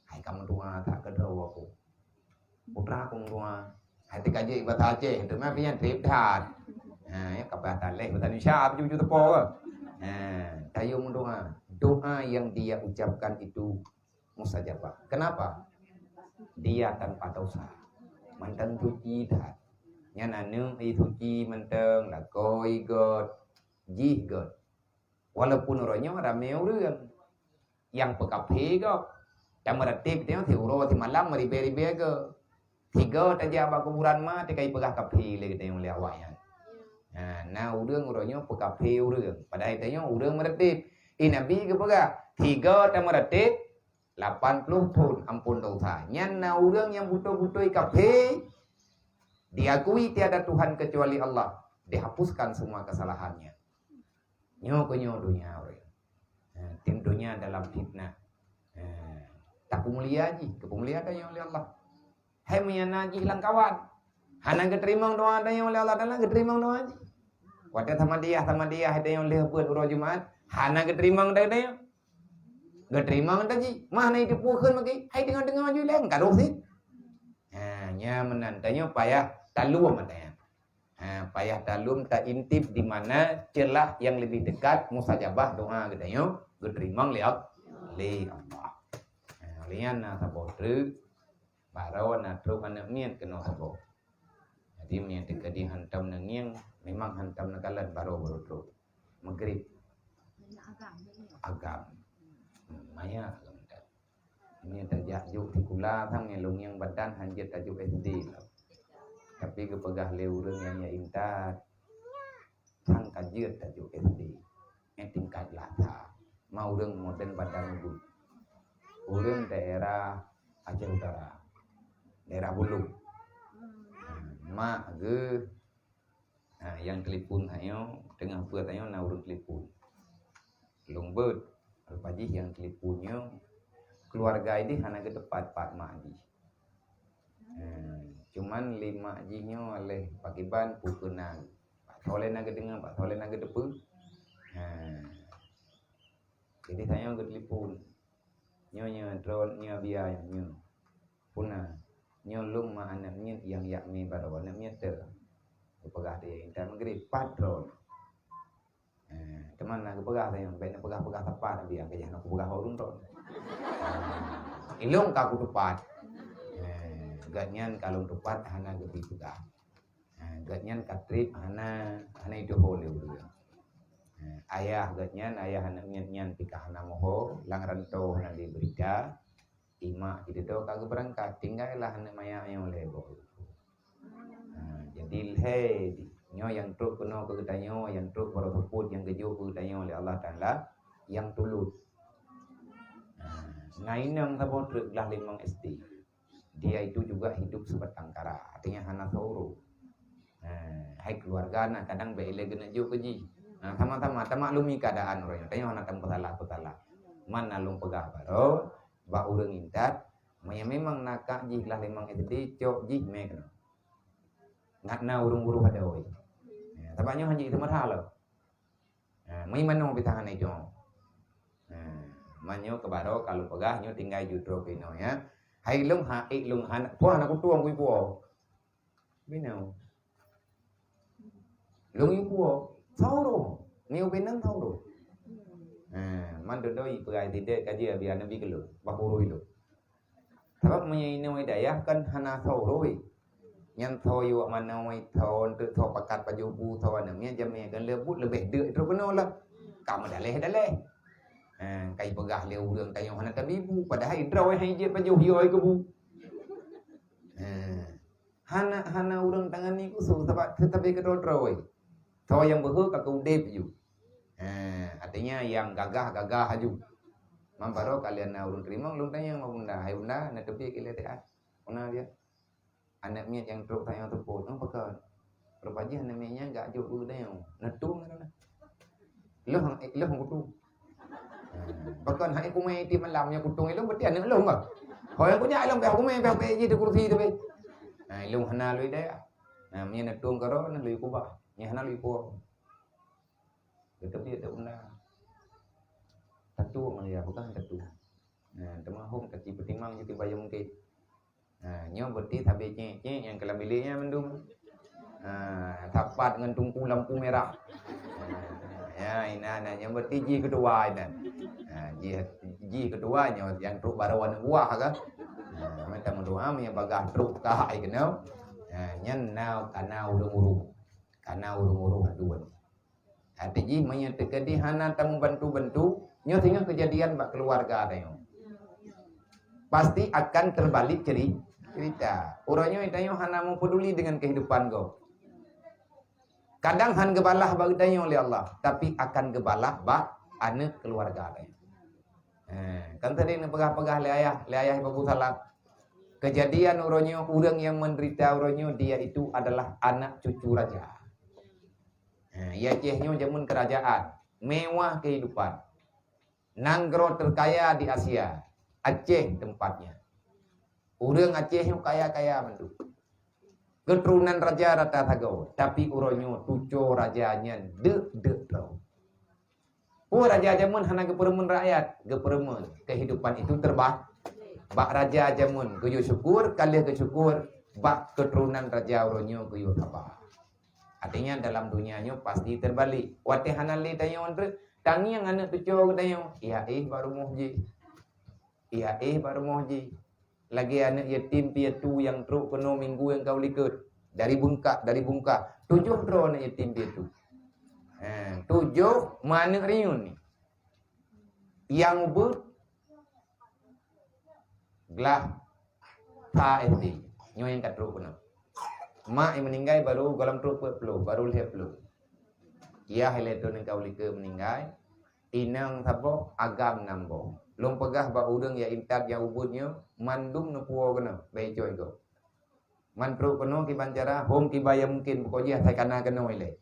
Hai ka meudoa that keudroe aku. Putra aku meudoa. Hai teuka jeuet bahasa Aceh, teuma pian treb that. Ha, ya ka bahasa leh bahasa Indonesia apa cucu tepo ke. Ha, tayue meudoa. Doa yang dia ucapkan itu mustajabah. Kenapa? Dia tanpa dosa. Mantong suci that. Nyan aneuk i suci mantong, lakoe göt, jih göt. Walaupun uroe nyoe ramé ureuëng nyang peukaphé gob, dan meuratéb teuh siuroe simalam meuribée-ribée goe. Sigoe tajak bak kuburan ma teuka jipeugah kaphé lé geutanyoe lé awaknyan. Ha, na ureuëng uroe nyoe peukaphé ureuëng, padahai tanyoe ureuëng meuratéb. I Nabi geupeugah, sigoe tameuratéb lapan puluh thon amphon dosa. Nyan na ureuëng nyang beutôi-beutôi kaphé, diakui tiada Tuhan kecuali Allah, dihapuskan semua kesalahannya. Nyoe keuh nyoe donya ureuëng. Ha, tim donya dalam fitnah. Ha, tapeumulia jih, geupeumulia tanyoe lé Allah. Hai meunyoe na jih lam kawan. Hana geuteurimong doa tanyoe lé Allah Taala, geuteurimong doa jih. Watée samadiyah-samadiyah tanyoe lheueh beuet uroe Jumat, hana geuteurimong tanyoe. Geuteurimong ta jih. Mah na iteupeue kheun maki, hai teungoh-teungoh ju lé, ka roh sit. Ha, nyan meunan tanyoe payah talueng mata nyan. Ha, payah talum taintip di mana celah yang lebih dekat mustajabah doa geutanyoe geuteurimong lé Al-, lé Allah. Ha, lé nyan na saboh treuk, baroe na trok aneuk miet keunoe saboh. Jadi meunyoe teukeudi hantom neungieng, memang hantom neukalon baroe-baroe trok. Maghrib. Agam. Hmm, maya agam dah. Meunyoe tajak jok sikula sang meunyoe lungieng badan hanjeuet tajok S D lom. Tapi geupeugah lé ureuëng nyang ya intat, sang ka jeuet tajok S D. Nyan tingkat lasa. Ma ureuëng modern badan ubit. Ureuëng daerah Aceh Utara, daerah Bulu. Mak geuh, ha, nyang telepon tanyoe, teungoh peuet tanyoe na ureuëng telepon. Lôn beuet, rupa jih nyang telepon nyoe keuluwarga ideh hana geuteupat pat mak jih. Ha, cuman lé mak jih nyoe lé pakriban pukon na, bak soe lé na geudeungoe, bak soe lé na geuteupeue. Ha. Jadi tanyoe geutelepon. Nyoe, nyoe, droeneuh, nyoe, biaya nyoe. Puna, nyoe lôn mak aneuk miet nyang jak mé baroe, aneuk miet teuh. Geupeugah di intat meugrib, pat droeneuh. Eh, teuma na geupeugah tanyoe, bék na peugah-peugah sapat, biaya keu jih na kupeugah bak ureuëng droeneuh. Ilôn ka kuteupat. Eh, gobnyan ka lôn teupat hana geubri peugah. Ha, gobnyan ka treb hana, hana jiteuho lé ureuëng. Ha, ayah gobnyan, ayah aneuk miet nyan pih ka hana meuho, lam rantau hana lé beurita, imak jiteutoe ka geubeurangkat, tinggai lah aneuk manyak nyoe lhée boh. Ha, jadi lhée nyoe nyang trok keunoe keu geutanyoe, nyang trok baroe seupôt nyang geujok keu geutanyoe lé Allah Taala, nyang tulot. Ha, na inong saboh treuk glah limong S D. Dia itu juga hidup sebatang kara, artinya hana saurôh. Nah, hai keuluwarga na kadang bék ilée geuneuk jok keu jih. Nah, sama-sama tamaklumi keuadaan uroe nyoe. Tanyoe hana tameusalah-peusalah. Man na lôn peugah baroe bak ureuëng intat, meunyoe memang na kak jih glah limong S D, cok jih mé keunoe. Nak na ureuëng uroh adoe. Ya, sabab nyoe hana jiteumeurhala. Ha, meunyoe manoe pih tahan itu. Ha, meunyoe keu baroe ka lôn peugah nyoe tinggai judroe keunoe ya. Hai lôn ha, ék lôn hana, puah hana kutueng kui puoe. Binoe. Lôn yue puoe. Saurôh. Nyoe binan saurôh. Ha, man dodoi peugah tidak kaji abi aneuk bi keulôn. Bah uroe ilôn. Sabab meunyoe inoe dayah kan hana tho roi. Nyan tho yue manoe, tho eunteuk, tho pakat pajoh bu, tho aneuk miet jamé kan leubut leubeh deuk droe keunoe lah. Ka meudaleh-daleh. Ha, kai peugah lé ureuëng tanyoe hana tabi bu, padahai droe hai jeuet pajoh yue keu bu. Ha. Hana, hana ureuëng tangani khusos sabab teutabé keudroe-droe. Tho nyang beuhe ka keu udeb ju. Ha, artinya nyang gagah-gagah aju. Mam baroe kalian na ureuëng teurimong lôn tanyong bak bunda, "Hai bunda, na teubiet keu lé teuh?" Ona dia. Aneuk miet nyang trok tanyong teupot, "Oh, pakon?" Rupa jih aneuk miet nyan gak jok geuh tanyong. Neutung kata na. Lôn, eh, lôn kutu. Ha, pakon hai kumé tiep malam nyoe kutung ilôn, berarti aneuk lôn bah. Ho nyang kujak ilôn pih kumé pih pih jih di kursi tu pih. Ha, ilôn hana lui daya. Ha, meunyoe neutung karo na lui kubah. Nyoe hana lui puo. Beuteubiet dak bunda. Tatu malah bukan tatu. Ha, teuma hom kaki peutimang jih tiba yang mungkin. Ha, nyoe beuti sabe cék-cék nyang keulam bilék nyan mandum. Ha, sapat ngon tungku lampu merah. Ha, ya, inan, inan, nyoe beuti jih keudua inan. Ha, jih, jih keudua nyoe nyang trok baroe aneuk buah ka. Ha, meunan meudoa meunyoe bagaih trok ka hai keunoe. Ha, nyan na kana ureuëng uruh. Kana ureuëng uruh aduen. Arti jih meunyoe teukeudi hana tameubantu-bantu, nyoe singoh keujadian bak keuluwarga tanyoe. Pasti akan terbalik ceri-, cerita. Uroe nyoe tanyoe hana meupeduli dengan kehidupan gob. Kadang han geubalah bak geutanyoe lé Allah, tapi akan geubalah bak aneuk keuluwarga tanyoe. Eh, kan tadi neupeugah-peugah lé ayah, lé ayah Ibu Salam. Keujadian uroe nyoe, ureuëng nyang menderita uroe nyoe, dia itu adalah anak cucu raja. Ha, ya Aceh nyoe jameun kerajaan, mewah kehidupan. Nanggroe terkaya di Asia, Aceh tempatnya. Ureuëng Aceh nyoe kaya-kaya mandum. Keuturonan raja rata sagoe, tapi uroe nyoe tuco raja nyan deuk-deuk droe. Peue raja jameun hana geupeureumeun rakyat, geupeureumeun. Kehidupan itu terba-, bak raja jameun geuyue syukur, ka lheueh geusyukur, bak keuturonan raja uroe nyoe geuyue saba. Artinya dalam dunia nyoe pasti terbalik. Watée hana lé tanyoe treuk, tangieng aneuk cuco geutanyoe, ya éh bak rumoh jih. Ya éh bak rumoh jih. Lagée aneuk yatim piatu nyang trok keunoe minggu nyang ka u likot. Dari Bungkak, dari Bungkak. Tujoh droe aneuk yatim piatu. Ha, tujoh ma aneuk reunion ni. Nyang ubeuet glah sa S D. Nyoe nyang ka trok keunoe. Mak nyang meuninggai baru gohlom trok peuet ploh, baru lhée ploh. Yah lhée thon nyang ka u likot meuninggai. Inong saboh, agam nam boh. Lôn peugah bak ureuëng nyang intat nyang ubit nyoe, mandum neupuwoe keunoe, bèk icok igoe. Man trok keunoe kiban cara, hom kiban nyang mungken, pokok jih asai kana keunoe ilèe.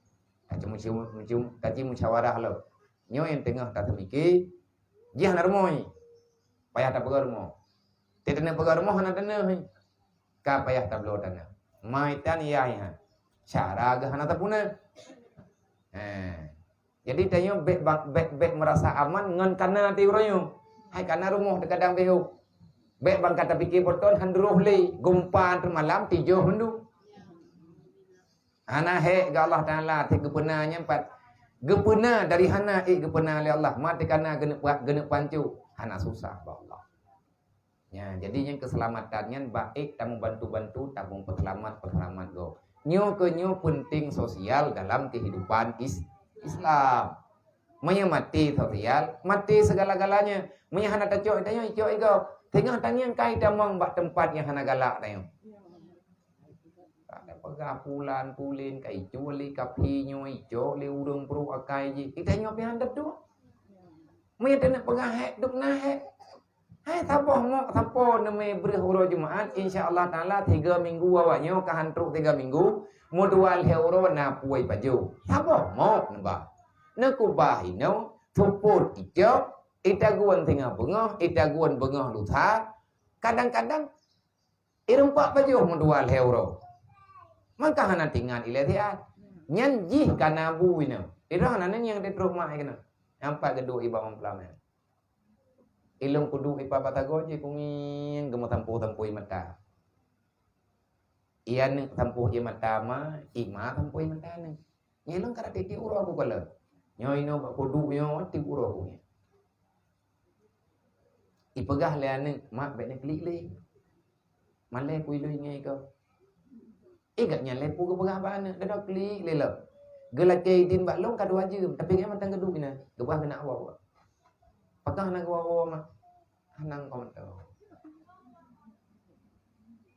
Taci musyu-, musyu-, taci musyawarah lom. Nyoe nyang teungoh taseumike, jih hana rumoh. Payah tapeugah rumoh. Teuh tapeugah rumoh hana teuneuh. Ka payah tabloe tanoh. Maitan yah nyan. Cara geuh hana tapuna. Eh. Jadi tanyoe bèk ba-, bèk, bèk meurasa aman ngon kana até uroe nyoe. Hai kana rumoh teukadang beuh. Bèk ban ka tapike beuton han droe lé, gumpa teumalam tijoh mandum. Hana hék geuh Allah Taala, teuh geupeuna nyan pat. Geupeuna dari hana ék geupeuna lé Allah, maté kana geuneuk pa-, geuneuk pancok, hana susah bak Allah. Nya, jadi nyang keuseulamatan nyan bak ék tamubantu-bantu, tamupeuseulamat-peuseulamat gob. Nyoe keuh nyoe peunteng sosial dalam keuhidupan is-, Islam. Meunyoe maté sosial, maté segala-galanya. Meunyoe hana tacok tanyoe, icok igoe. Teungoh tangieng kai tamong bak teumpat nyang hana galak tanyoe. Ka peugah pulan pulin ka icok lé kapi nyoe, icok lé ureuëng brok akai jih. Tanyoe pih han teutuek. Meunyoe taneuk peugah hék, dum na hék. Hai saboh mok sampoe neumé breuh uroe Jumaat, insya Allah Taala tiga minggu awak nyoe ka han trok tiga minggu, meudua lhèe uroe na puwoe pajoh. Saboh mok neuba. Neukubah inoe, seupôt icok, itagun singoh beungoh, itagun beungoh lusa. Kadang-kadang ireumpok pajoh meudua lhèe uroe. Mangka hana teuingat ilèe siat. Nyan jih kana bu inoe. Ireuh hana nyang teutrok mak keunoe. Nampak geuduek iba meupeulama. Ilôn kuduek ipa batagoe jih kungieng geumeusampoe-sampoe mata. Iya neuk sampoe jih mata ma, ima sampoe mata neuk. Nyan lôn karap tiep-tiep uroe kukalon. Nyoe inoe bak kuduek nyoe tiep uroe kungieng. Ipeugah lé aneuk, "Mak, bèk neuklik lé. Malèe ku ilôn ingat kah." Eh, gobnyan lé peue geupeugah bak aneuk, "Dadah klik lé lom." Geulakèe idin bak lôn ka dua jeuem, tapi gobnyan mantong geuduek inan, geupeugah keunan woe. "Pakon hana geuwoe-woe, Mak?" "Hana ngon kau mantong."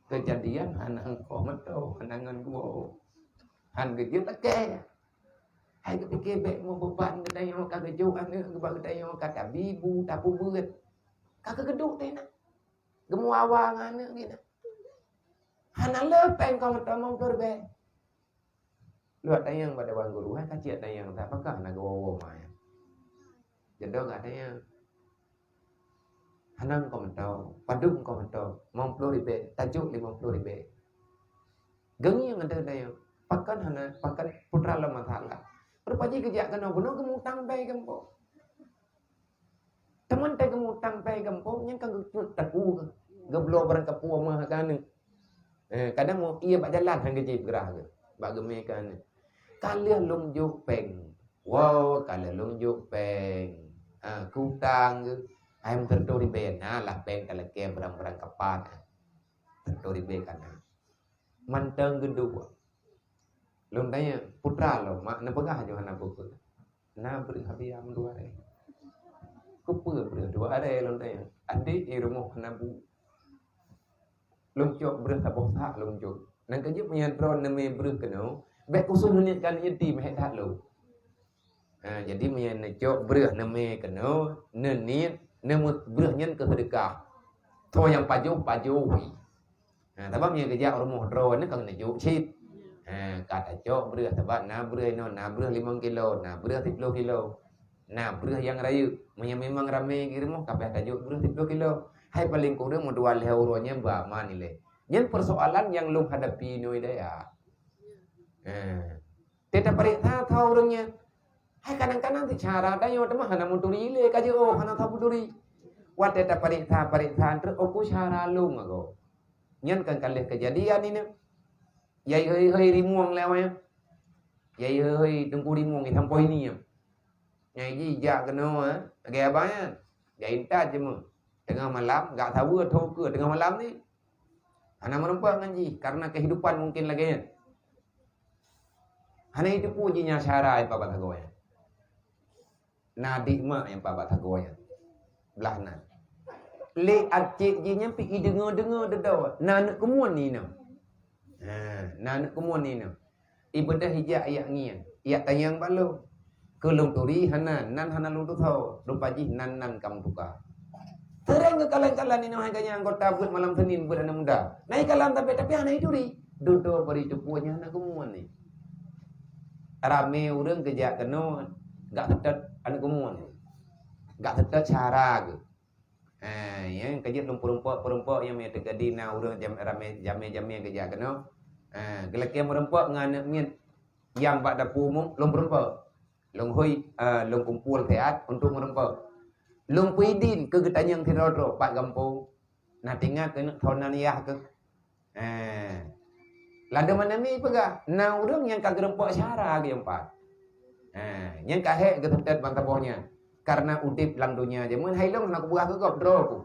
Keujadian hana ngon kau mantong, hana ngon geuwoe. Han geujeuet lakèe. Hai geupike bèk meubeban geutanyoe ka geujok aneuk, geuba geutanyoe ka tabi bu, tapeubeuet. Ka keugeudok teuh na. Geumuawa ngon aneuk geuh na. Hana le péng kong tamong keureubeuen. Luwat tanyong bak dewan guru, hai ka ciet tanyong, tak pakah na geuwoe-woe ma nyan. Jadong ka tanyong. Hana kong mantong, padum kong mantong, limong ploh ribèe, tajok limong ploh ribèe. Geungieng ngon teuntèe, pakon hana, pakon putra lom masalah. Rupa jih geujak keunoe bunoe geumutang bèe gampông. Teuma teuh geumutang bèe gampông, nyan ka geucut taku, geubloe barang kapeue meuh keu aneuk. Eh, kadang mau ie bak jalan han geujép grah geuh, bak geumè keu aneuk. Ka lheueh lôn jok péng. Wow, ka lheueh lôn jok péng. Ah, keu utang geuh. Hai meuteurtoh ribèe na lah péng ka lakèe barang-barang kapat. Teurtoh ribèe ka na. Mantong geuduek. Lôn tanyong, "Putra lôn, mak, neupeugah ajoh hana peue-peue?" "Na breueh Abiya meudua rèe." "Keupeue breueh dua rèe?" lôn tanyong. "Adék di rumoh hana bu." Lôn cok breueh saboh sak lôn jok. Nyan ka jeuet meunyan droeneuh neumè breueh keunoe, bèk khusos neuniet keu aneuk yatim, hèk that lôn. Ha, jadi meunyan neucok breueh neumè keunoe, neuniet, neumè breueh nyan keu seudeukah. Soe nyang pajoh, pajoh. Ha, sabab nyang geujak rumoh droeneuh ka neujok cit. Ha, ka tacok breueh, sabab na breueh inoe, na breueh limong kilo, na breueh siploh kilo. Na breueh nyang rayeuk. Meunyan memang ramè di rumoh, ka payah tajok breueh siploh kilo. Hai paleng kureueng meudua lhèe uroe nyan beuaman ilèe. Nyan persoalan nyang lôn hadapi inoe di dayah. Ha. Teuh tapareksa tho ureueng nyan. Hai kadang-kadang teuh cara tanyoe teuma hana meuturi ilèe ka jeuet, oh, hana sapeue turi. Watèe tapareksa-pareksa treuk, oh, ku cara lôn agoe. Nyan kan ka lheueh keujadian inoe. Yai hôi-hôi rimueng lé awaknyan. Yai hôi-hôi teungku rimueng sampoe inie. Nyai jih jak keunoe, eh, lagèe abang nyan. Jak intat cuma. Teungoh malam, gak saweue tho keue teungoh malam ni. Hana meureumpok ngon jih, karena kehidupan mungkin lagèe nyan. Hana jiteupeue jih nyan syara nyang pabat sagoe nyan. Na adik mak nyang pabat sagoe nyan. Blah na. Lé atik jih nyan pih ideungoe-deungoe dudoe, na aneuk keumuen inoe. Ha, na aneuk keumuen inoe. Ibeudôh ijak yak ngieng, yak tanyong bak lôn. Keu lôn turi hana, nan hana lôn tutoe, rupa jih nan-nan ka meutuka. Sering geukalon-kalon inoe hai ganya anggota buet malam Senin buet aneuk muda. Na ikalon tapi, tapi hana ituri. Dudoe bari teupue nyan hana geumuan ni. Ramé ureuëng geujak keunoe, gak seutôt aneuk geumuan. Gak seutôt syara geuh. Ha, nyang ka jeuet lôn peurumpok-peurumpok nyang meuteugadi na ureuëng jam-, ramé jamé-jamé geujak keunoe. Ha, geulakée meurumpok ngon aneuk miet nyang bak dapu umum lôn peurumpok. Lôn hôi, eh, lôn kumpul siat untuk meurumpok. Lôn peuidin keu geutanyong sidroe-droe pat gampông. Na teuingat keuneuk thon nan yah keuh. Eh. Ladôm aneuk miet peugah, na ureuëng nyang ka geurumpok syara geuh pat. Eh, nyang ka hék geuseutôt ban saboh nyan. Karena udeb lam donya jameun hai lôn hana kupeugah keu gob droe ku.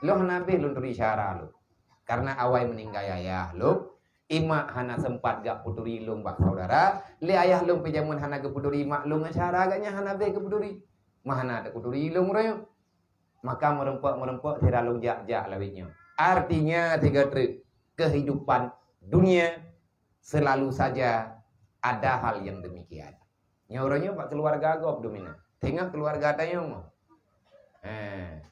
Lôn hana habéh lôn turi syara lôn. Karena awai meuninggai ayah lôn, imak hana seumpat gak peuturi lôn bak saudara, lé ayah lôn pih jameun hana geupeuturi mak lôn ngon syara gak nyan hana habéh geupeuturi. Mah hana teupeuturi lôn uroe nyoe. Maka meurumpok-meurumpok sira lôn jak-jak lawét nyoe. Artinya tiga trik kehidupan dunia selalu saja ada hal yang demikian. Nyoe uroe nyoe bak keuluwarga gob dominan. Teungoh keuluwarga tanyoe. Eh.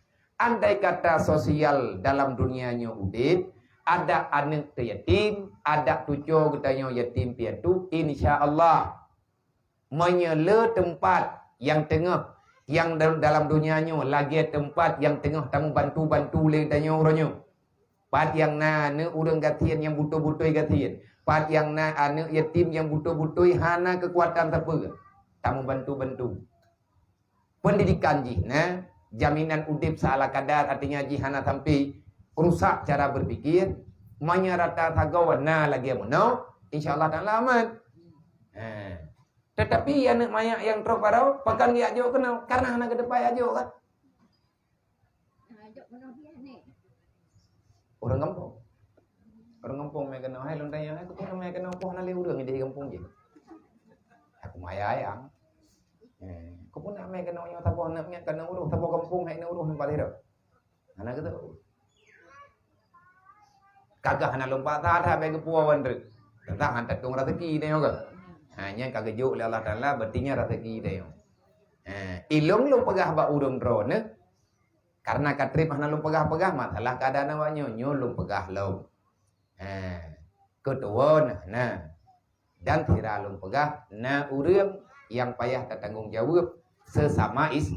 Andai kata sosial dalam dunia nyoe udeb, ada aneuk teu yatim, ada tuco geutanyoe yatim piatu, insya Allah. Meunyoe le teumpat nyang teungoh, nyang dal-, dalam donya nyoe lagée teumpat nyang teungoh tameubantu-bantu lé tanyoe uroe nyoe. Pat nyang na aneuk ureuëng gasien nyang butôi-butôi gasien. Pat nyang na aneuk yatim nyang butôi-butôi hana keukuatan sapeue. Tameubantu-bantu. Pendidikan jih na, jaminan udeb seala kadar, artinya jih hana sampai rusak cara berpikir, meunyoe rata sagoe na lagée meunoe, insya Allah Taala aman. Ha. Tetapi aneuk manyak nyang trok baroe, pakon geujak jok keunoe, karena hana geuteupeu jak jok kan. Ureuëng gampông. Ureuëng gampông mé keunoe, hai lôn tanyong, hai keupeue mé keunoe poh na lé ureuëng di gampông jih. Aku maya ayang. Eh, keupeue na mé keunoe nyoe saboh aneuk miet keunoe ureuëng, saboh gampông hai na ureuëng nampak lé. Hana geutu. Kakah hana lôn paksa that bèk geupuwoe wan treuk. Teuntang han tatong raseuki tanyoe keuh. Ha, nyan ka geujok lé Allah Taala, berarti nyan raseuki tanyoe. Ha, ilôn lôn peugah bak ureuëng droeneuh, karena ka trép hana lôn peugah-peugah, masalah keuadaan awak nyoe, nyoe lôn peugah lom. Ha, keutuwö nah, nah. Dan sira lôn peugah, na ureuëng nyang payah tatanggong jaweueb sesama is-,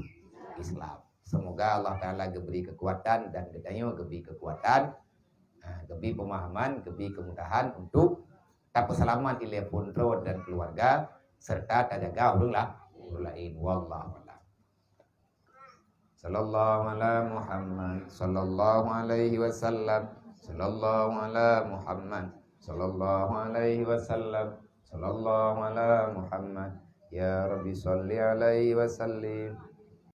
Islam. Semoga Allah Taala geubri keukuatan dan geutanyoe geubri keukuatan, ah, geubri peumahaman, geubri keumudahan untuk tapeuseulamat ilée phon droe dan keuluwarga, serta tajaga ureuëng la-, ureuëng laén. Wallahu a'lam. Sallallahu ala Muhammad, sallallahu alaihi wasallam, sallallahu ala Muhammad, sallallahu alaihi wasallam, sallallahu ala Muhammad. Ya Rabbi, salli alaihi wasallim.